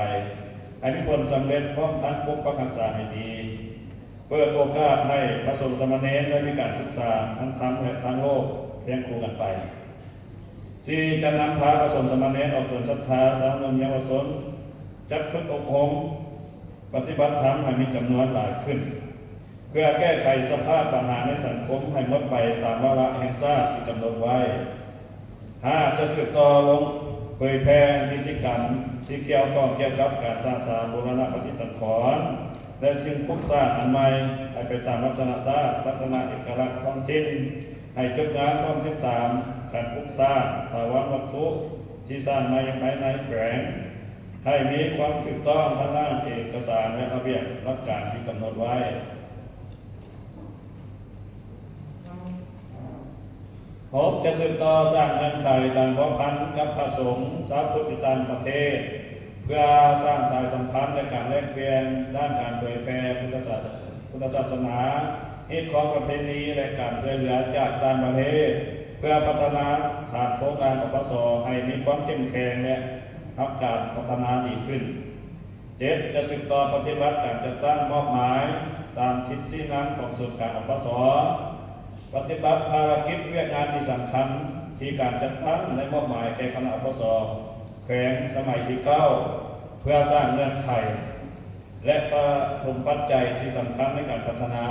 ໃຫ້ມີຜົນສຳເລັດ ພ້ອມທັງປົກປັກຮັກສາໃຫ້ດີ. ເປີດໂອກາດໃຫ້ພະສົງສາມະເນນໄດ້ມີການສຶກສາທັງທຳ ແລະ ທາງໂລກຄຽງຄູ່ກັນໄປ. ສີ່, ຈະນຳພາພະສົງສາມະເນນອອກຕົນສັດທາ, ຊາວໜຸ່ມເຍົາວະຊົນ, ຈັດຝຶກອົບຮົມປະຕິບັດທຳໃຫ້ມີຈຳນວນຫຼາຍຂຶ້ນ ເພື່ອແກ້ໄຂສະພາບບັນຫາໃນສັງຄົມໃຫ້ໝົດໄປຕາມວາລະແຫ່ງຊາດທີ່ກຳນົດໄວ້. ຫ້າ, ຈະສືບຕໍ່ລົງເຜີຍແຜ່ນິຕິກຳທີ່ກ່ຽວຂ້ອງກ່ຽວກັບການສ້າງສາບູລະນະປະຕິສັງຂອນ ແລະ ສິ່ງປຸກສ້າງອັນໃໝ່ໃຫ້ໄປຕາມລັກສະນະຊາດ, ລັກສະນະເອກະລັກທ້ອງຖິ່ນ, ໃຫ້ຈົບງານພ້ອມຕິດຕາມການປຸກສ້າງຖາວອນວັດຖຸທີ່ສ້າງໃໝ່ພາຍໃນແຂວງ ໃຫ້ມີຄວາມຖືກຕ້ອງທາງດ້ານເອກະສານ ແລະ ລະບຽບຫຼັກການທີ່ກຳນົດໄວ້. ຫົກ, ຈະສືບຕໍ່ສ້າງເງື່ອນໄຂການພົວພັນກັບພະສົງຊາວພຸດຢູ່ຕ່າງປະເທດ ເພື່ອສ້າງສາຍສຳພັນ ແລະ ການແລກປ່ຽນດ້ານການເຜີຍແຜ່ພຸດທະສາສະ ພຸດທະສາສະໜາ, ຮີດຄອງປະເພນີ ແລະ ການຊ່ວຍເຫຼືອຈາກຕ່າງປະເທດ ເພື່ອພັດທະນາຖານໂຄງລ່າງ ອພສ ໃຫ້ມີຄວາມເຂັ້ມແຂງ ແລະ ຮັບການພັດທະນາດີຂຶ້ນ. ເຈັດ, ຈະສືບຕໍ່ປະຕິບັດການຈັດຕັ້ງມອບໝາຍຕາມທິດຊີ້ນຳຂອງສູນກາງ ອພສ, ປະຕິບັດພາລະກິດວຽກງານທີ່ສຳຄັນທີ່ການຈັດຕັ້ງໄດ້ມອບໝາຍແກ່ຄະນະ ອພສ ແຂວງສະໄໝທີເກົ້າ ເພື່ອສ້າງເງື່ອນໄຂ ແລະ ປະຖົມປັດໄຈທີ່ສຳຄັນໃນການພັດທະນາ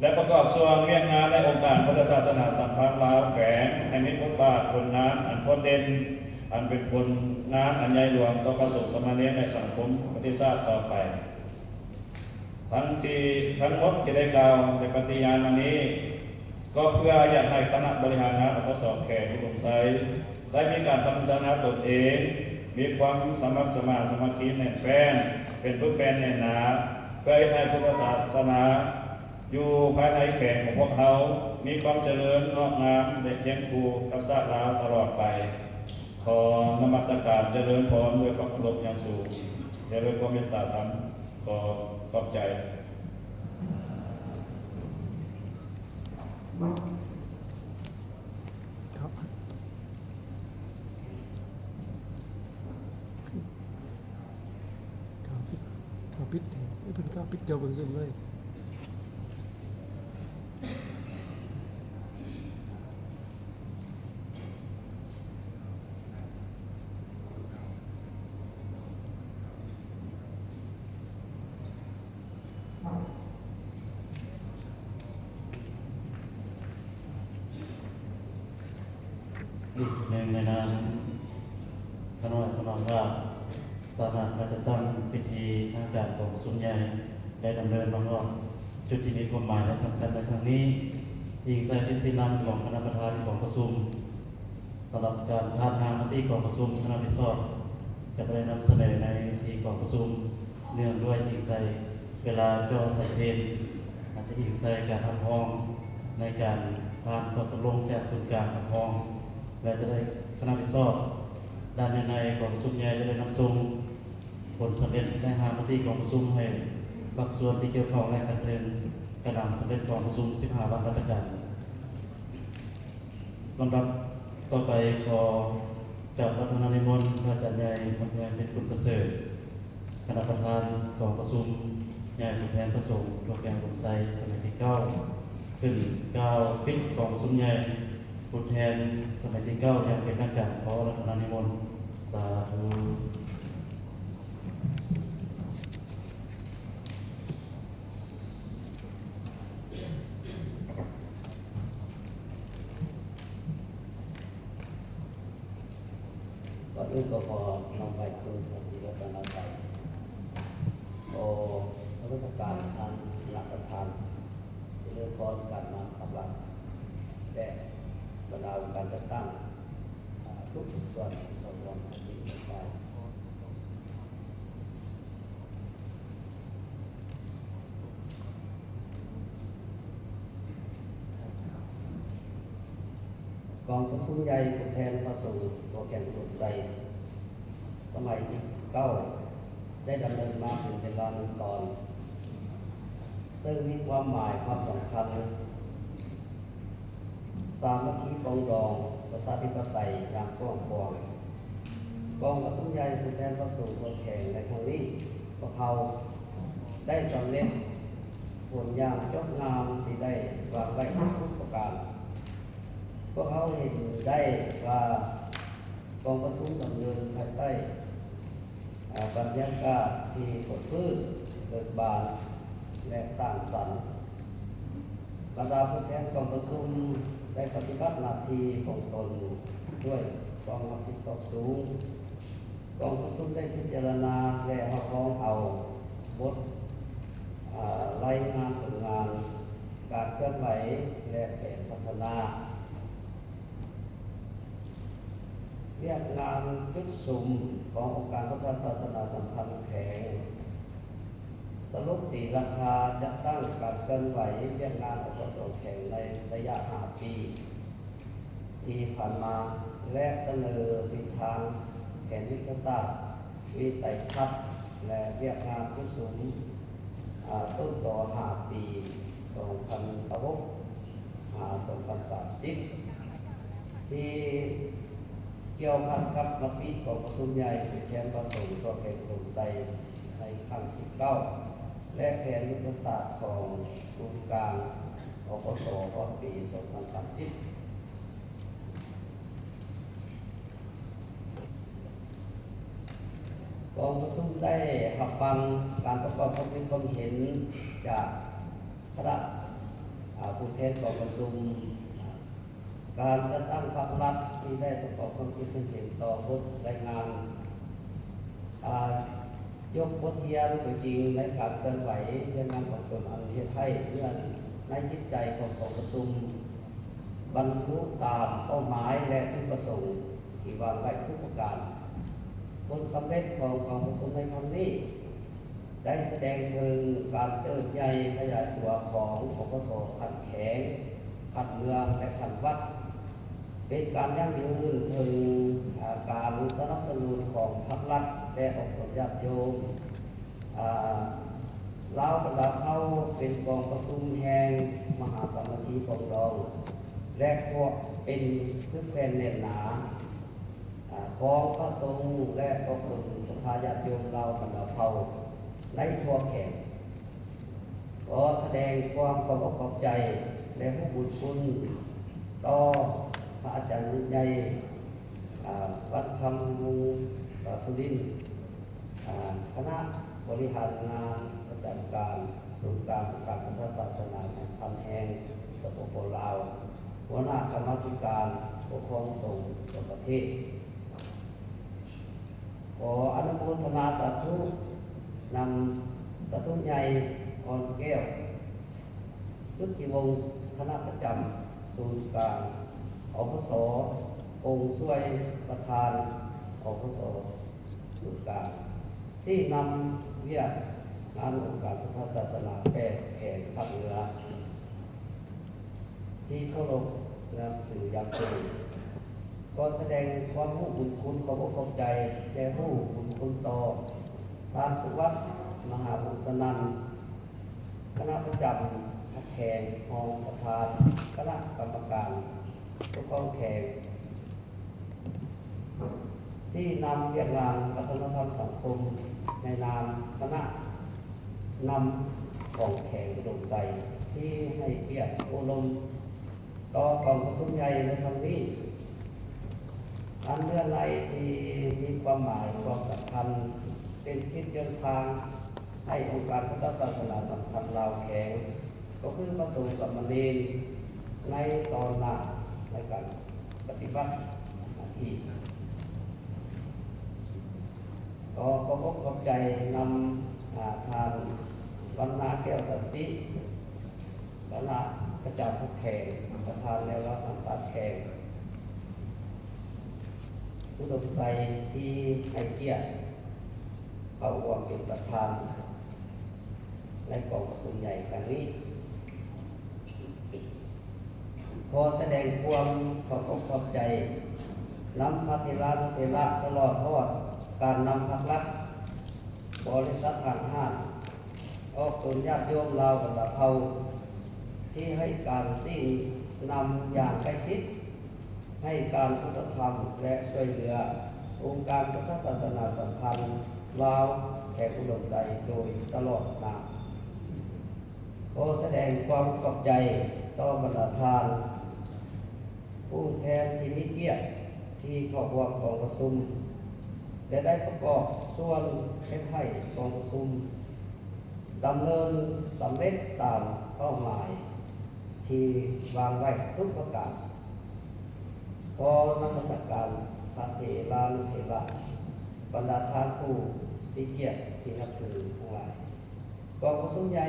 ແລະ ປະກອບສ່ວນວຽກງານໃນອົງການພຸດທະສາສະໜາສຳພັນລາວແຂວງ ໃຫ້ມີບົດບາດຜົນງານອັນໂດດເດັ່ນ ອັນເປັນຜົນງານອັນໃຫຍ່ຫຼວງຕໍ່ພະສົງສາມະເນນ ແລະ ສັງຄົມປະເທດຊາດຕໍ່ໄປ. ປ ທັງທີ່ ທັງໝົດທີ່ໄດ້ກ່າວ ແລະ ປະຕິຍານມານີ້ ກໍເພື່ອຢາກໃຫ້ຄະນະບໍລິຫານງານ ອກສ ແຂວງອຸດົມໄຊ ໄດ້ມີການພັດທະນາຕົນເອງ, ມີຄວາມສະໝັກສະໝານສາມັກຄີແໜ້ນແຟ້ນ ເປັນປຶກແຜ່ນແໜ້ນໜາ ເພື່ອເຮັດໃຫ້ພຸດທະສາສະໜາຢູ່ພາຍໃນແຂວງຂອງພວກເຮົາ ມີຄວາມຈະເລີນງອກງາມ ແລະ ຄຽງຄູ່ກັບຊາດລາວຕະຫຼອດໄປ. ຂໍນະມັດສະການຈະເລີນພອນດ້ວຍຄວາມເຄົາລົບຢ່າງສູງ ແລະ ດ້ວຍຄວາມເມດຕາທຳ. ຂໍຂອບໃຈ. ເຂົ້າ ເຂົ້າປິດ ເຂົ້າປິດ ເພິ່ນເຂົ້າປິດຈອປະຊຸມເລີຍ. ອີກຜູ້ໜຶ່ງໃນນາມຂະນ້ອຍຂະນ້ອຍລາວ ຕາໜ້າຄະນະຈັດຕັ້ງພິທີທາງການກອງປະຊຸມໃຫຍ່ ໄດ້ດຳເນີນມາຮອດຈຸດທີ່ມີຄວາມໝາຍ ແລະ ສຳຄັນໃນຄັ້ງນີ້, ອີງໃສ່ທິດຊີ້ນຳຂອງຄະນະປະທານກອງປະຊຸມ, ສຳລັບການຜ່ານຮ່າງມະຕິກອງປະຊຸມ, ຄະນະຜິດຊອບກໍຈະໄດ້ນຳສະເໜີໃນທີ່ກອງປະຊຸມ ເນື່ອງດ້ວຍອີງໃສ່ເວລາເຈາະສາຍເພນ, ອາດຈະອີງໃສ່ການຮັບຮອງໃນການຜ່ານຂໍ້ຕົກລົງຈາກສູນກາງຮັບຮອງ ແລະ ຈະໄດ້ຄະນະຜິດຊອບດ້ານໃນໆ ກອງປະຊຸມໃຫຍ່ຈະໄດ້ນຳສົ່ງ ຜົນສຳເລັດ ແລະ ຮ່າງມະຕິກອງປະຊຸມໃຫ້ພາກສ່ວນທີ່ກ່ຽວຂ້ອງ ແລະ ຂັ້ນເທິງກະນຳສຳເລັດກອງປະຊຸມສິບຫ້າວັນລັດຖະການ. ລຳດັບຕໍ່ໄປ ຂໍກາບອາລາທະນານິມົນພະອາຈານໃຫຍ່ ຄຳແພງ ເພັດຄຸນປະເສີດ ຄະນະປະທານກອງປະຊຸມໃຫຍ່ຜູ້ແທນພະສົງທົ່ວແຂວງອຸດົມໄຊ ສະໄໝທີເກົ້າ ຂຶ້ນກ່າວປິດກອງປະຊຸມໃຫຍ່ຜູ້ແທນສະໄໝທີເກົ້າ ຢ່າງເປັນທາງການ. ຂໍອາລາທະນານິມົນ. ສາທຸ. ກ່ອນອື່ນກໍຂໍນ້ອມໄຫວ້ຄຸນພະສີລັດຕະນະໄຕ, ຂໍນະມັດສະການທ່ານຄະນະປະທານ, ຈະເລີນພອນການນຳພັກລັດ ແລະ ບັນດາອົງການຈັດຕັ້ງ ອາ ທຸກໆສ່ວນທີ່ເຂົ້າຮ່ວມພິທີຂອບໃຈ. ກອງປະຊຸມໃຫຍ່ຜູ້ແທນພະສົງທົ່ວແຂວງອຸດົມໄຊ ສະໄໝທີເກົ້າ ໄດ້ດຳເນີນມາເປັນເວລາໜຶ່ງຕອນ, ເຊິ່ງມີຄວາມໝາຍຄວາມສຳຄັນ ສາມັກຄີປອງດອງປະຊາທິປະໄຕຢ່າງກວ້າງຂວາງ. ກອງປະຊຸມໃຫຍ່ຜູ້ແທນພະສົງທົ່ວແຂວງໃນຄັ້ງນີ້, ພວກເຮົາໄດ້ສຳເລັດຜົນຢ່າງຈົບງາມທີ່ໄດ້ວາງໄວ້ທຸກໆປະການ. ພວກເຮົາເຫັນໄດ້ວ່າ ກອງປະຊຸມດຳເນີນພາຍໃຕ້ ອາ ບັນຍາກາດທີ່ຟົດຟື້ນ, ເບີກບານ ແລະ ສ້າງສັນ. ບັນດາຜູ້ແທນກອງປະຊຸມໄດ້ປະຕິບັດໜ້າທີ່ຂອງຕົນດ້ວຍຄວາມຮັບຜິດຊອບສູງ. ກອງປະຊຸມໄດ້ພິຈາລະນາ ແລະ ຮັບຮອງເອົາບົດ ອາ ລາຍງານຜົນງານການເຄື່ອນໄຫວ ແລະ ແຜນພັດທະນາ. ວຽກງານຈຸດສຸມຂອງອົງການພຸດທະສາສະໜາສຳພັນແຂວງ ສະຫຼຸບຕີລາຄາຈັດຕັ້ງການເຄື່ອນໄຫວວຽກງານ ອກສ ແຂວງໃນໄລຍະຫ້າປີທີ່ຜ່ານມາ ແລະ ສະເໜີທິດທາງແຜນຍຸດທະສາດ ວິໄສທັດ ແລະ ວຽກງານຈຸດສຸມ ອາ ຕົ້ນຕໍຫ້າປີ ສອງພັນຊາວຫົກ ຫາ ສອງພັນສາມສິບ ທີ່ກ່ຽວພັນກັບມະຕິກອງປະຊຸມໃຫຍ່ຜູ້ແທນພະສົງທົ່ວແຂວງອຸດົມໄຊໃນຄັ້ງທີເກົ້າ ແລະ ແຜນຍຸດທະສາດຂອງສູນກາງ ອກສ ຮອດປີສອງພັນສາມສິບ. ກອງປະຊຸມໄດ້ຮັບຟັງການປະກອບຄວາມຄິດຄວາມເຫັນຈາກຄະນະ ອາ ຜູ້ແທນກອງປະຊຸມ. ການຈັດຕັ້ງພັກລັດທີ່ໄດ້ປະກອບຄວາມຄິດຄວາມເຫັນຕໍ່ບົດລາຍງານ ອາ ຍົກບົດຮຽນຕົວຈິງໃນການເຄື່ອນໄຫວວຽກງານຂອງຕົນ ອັນເຮັດໃຫ້ເນື້ອໃນຈິດໃຈຂອງກອງປະຊຸມບັນລຸຕາມເປົ້າໝາຍ ແລະ ຈຸດປະສົງທີ່ວາງໄວ້ທຸກປະການ. ຜົນສຳເລັດຂອງກອງປະຊຸມໃນຄັ້ງນີ້ ໄດ້ສະແດງເຖິງການເຕີບໃຫຍ່ຂະຫຍາຍຕົວຂອງ ປກສ ຂັ້ນແຂວງ, ຂັ້ນເມືອງ ແລະ ຂັ້ນວັດ, ເປັນການຢັ້ງຢືນເຖິງ ອາ ການສະໜັບສະໜູນຂອງພາກລັດ ແລະ ອອກຕົນຍາດໂຍມ ອາ ລາວບັນດາເຜົ່າ ເປັນກອງປະຊຸມແຫ່ງມະຫາສາມັກຄີປອງດອງ ແລະ ຄວາມເປັນປຶກແຜ່ນແໜ້ນໜາ ອາ ຂອງພະສົງ ແລະ ອອກຕົນສັດທາຍາດໂຍມລາວບັນດາເຜົ່າໃນທົ່ວແຂວງ. ຂໍສະແດງຄວາມຂອບອົກຂອບໃຈ ແລະ ຮູ້ບຸນຄຸນຕໍ່ພະອາຈານໃຫຍ່ ອາ ວັດຄຳວົງ ສາສຸລິນ ອາ ຄະນະບໍລິຫານງານປະຈຳການ ອົງການ ອົງການພຸດທະສາສະໜາສຳພັນແຫ່ງ ສປປ ລາວ, ຫົວໜ້າກຳມາທິການປົກຄອງສົງທົ່ວປະເທດ. ຂໍອະນຸໂມທະນາສາທຸນຳສາທຸໃຫຍ່ ອ່ອນແກ້ວ ສຸດທິວົງ ຄະນະປະຈຳສູນກາງ ອພສ, ອົງຊ່ວຍປະທານ ອພສ ສູນກາງ ຊີ້ນຳວຽກງານອົງການພຸດທະສາສະໜາແປດແຂວງພາກເໜືອ ທີ່ເຄົາລົບນັບຖືຢ່າງສູງ. ຂໍສະແດງຄວາມຮູ້ບຸນຄຸນ ຂອບອົກຂອບໃຈ ແລະ ຮູ້ບຸນຄຸນຕໍ່ທ່ານ ສຸວັດ ມະຫາວົງສະນັນ ຄະນະປະຈຳແຂວງ, ຮອງປະທານຄະນະກຳມະການປົກຄອງແຂວງ, ຊີ້ນຳວຽກງານວັດທະນະທຳສັງຄົມໃນນາມຄະນະນຳຂອງແຂວງອຸດົມໄຊ ທີ່ໃຫ້ກຽດໂອ້ລົມຕໍ່ກອງປະຊຸມໃຫຍ່ໃນຄັ້ງນີ້. ອັນເນື້ອໃນທີ່ມີຄວາມໝາຍຄວາມສຳຄັນ ເປັນທິດເດີນທາງໃຫ້ອົງການພຸດທະສາສະໜາສຳພັນລາວແຂວງ ກໍຄືພະສົງສາມະເນນໃນຕອນໜ້າໃນການປະຕິບັດໜ້າທີ່. ຂໍຂອບອົກຂອບໃຈນຳ ອາ ທ່ານ ວັນນາ ແກ້ວສັນຕິ ຄະນະປະຈຳແຂວງ, ປະທານແນວລາວສ້າງຊາດແຂວງອຸດົມໄຊ ທີ່ໃຫ້ກຽດເຂົ້າຮ່ວມເປັນປະທານໃນກອງປະຊຸມໃຫຍ່ຄັ້ງນີ້. ຂໍສະແດງຄວາມຂອບອົກຂອບໃຈນຳພະເຖລານຸເຖລະ ຕະຫຼອດຮອດການນຳພັກລັດ, ບໍລິສັດຫ້າງຮ້ານ, ອອກຕົນຍາດໂຍມລາວບັນດາເຜົ່າ ທີ່ໃຫ້ການຊີ້ນຳຢ່າງໃກ້ຊິດ ໃຫ້ການອຸປະຖຳ ແລະ ຊ່ວຍເຫຼືອອົງການພຸດທະສາສະໜາສຳພັນລາວແຂວງອຸດົມໄຊໂດຍຕະຫຼອດມາ. ຂໍສະແດງຄວາມຂອບໃຈຕໍ່ບັນດາທ່ານຜູ້ແທນທີ່ມີກຽດທີ່ເຂົ້າຮ່ວມກອງປະຊຸມ ແລະ ໄດ້ປະກອບສ່ວນເຮັດໃຫ້ກອງປະຊຸມ ດຳເນີນສຳເລັດຕາມເປົ້າໝາຍທີ່ວາງໄວ້ທຸກປະການ. ຂໍນະມັດສະການພະເຖລານຸເຖລະ, ບັນດາທ່ານຜູ້ມີກຽດທີ່ນັບຖືທັງຫຼາຍ. ກອງປະຊຸມໃຫຍ່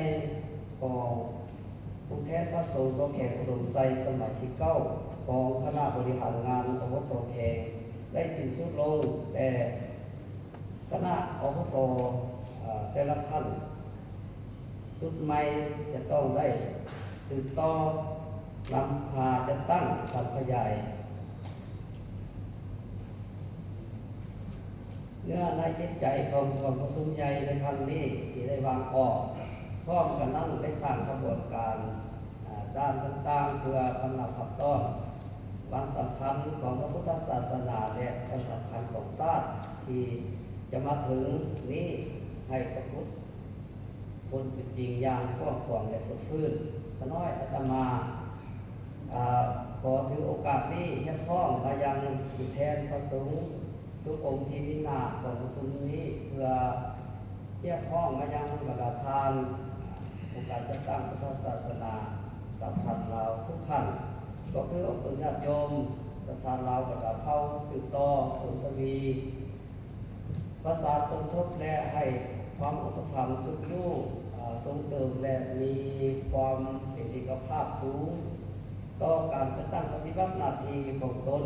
ຂອງຜູ້ແທນພະສົງຕໍ່ແຂວງອຸດົມໄຊສະໄໝທີເກົ້າຂອງຄະນະບໍລິຫານງານ ອວສ ແຂວງ ໄດ້ສິ້ນສຸດລົງ, ແຕ່ ຄະນະ ອວສ ເອີ ແຕ່ລະຂັ້ນຊຸດໃໝ່ຈະຕ້ອງໄດ້ສືບຕໍ່ນຳພາຈັດຕັ້ງ ການຂະຫຍາຍເນື້ອໃນຈິດໃຈຂອງກອງປະຊຸມໃຫຍ່ໃນຄັ້ງນີ້ທີ່ໄດ້ວາງອອກ. ພ້ອມກັນນັ້ນ ໄດ້ສ້າງຂະບວນການ ອາ ດ້ານຕ່າງໆ ເພື່ອກຳລັງຮັບຕ້ອນວັນສຳຄັນຂອງພະພຸດທະສາສະໜາ ແລະ ວັນສຳຄັນຂອງຊາດທີ່ຈະມາເຖິງນີ້ ໃຫ້ປາກົດຜົນເປັນຈິງຢ່າງກວ້າງຂວາງ ແລະ ເຟື້ນຟື້ນ. ຂ້ານ້ອຍອາດຕະມາ ອາ ຂໍຖືໂອກາດນີ້ຮຽກຮ້ອງມາຍັງຜູ້ແທນພະສົງ ທຸກອົງທີ່ມີໜ້າກອງປະຊຸມນີ້ ເພື່ອຮຽກຮ້ອງມາຍັງບັນດາທ່ານອົງການຈັດຕັ້ງພຸດທະສາສະໜາສຳພັນລາວທຸກຂັ້ນ ກໍຄືອົງຕົນຍາດໂຍມສັດທາລາວບັນດາເຜົ່າ ສືບຕໍ່ຜົນທະວີ ປະສານສົມທົບ ແລະ ໃຫ້ຄວາມອຸປະຖຳຊຸກຍູ້ ເອີ່ ສົ່ງເສີມ ແລະ ມີຄວາມເປັນເອກະພາບສູງ ຕໍ່ການຈັດຕັ້ງປະຕິບັດໜ້າທີ່ຂອງຕົນ.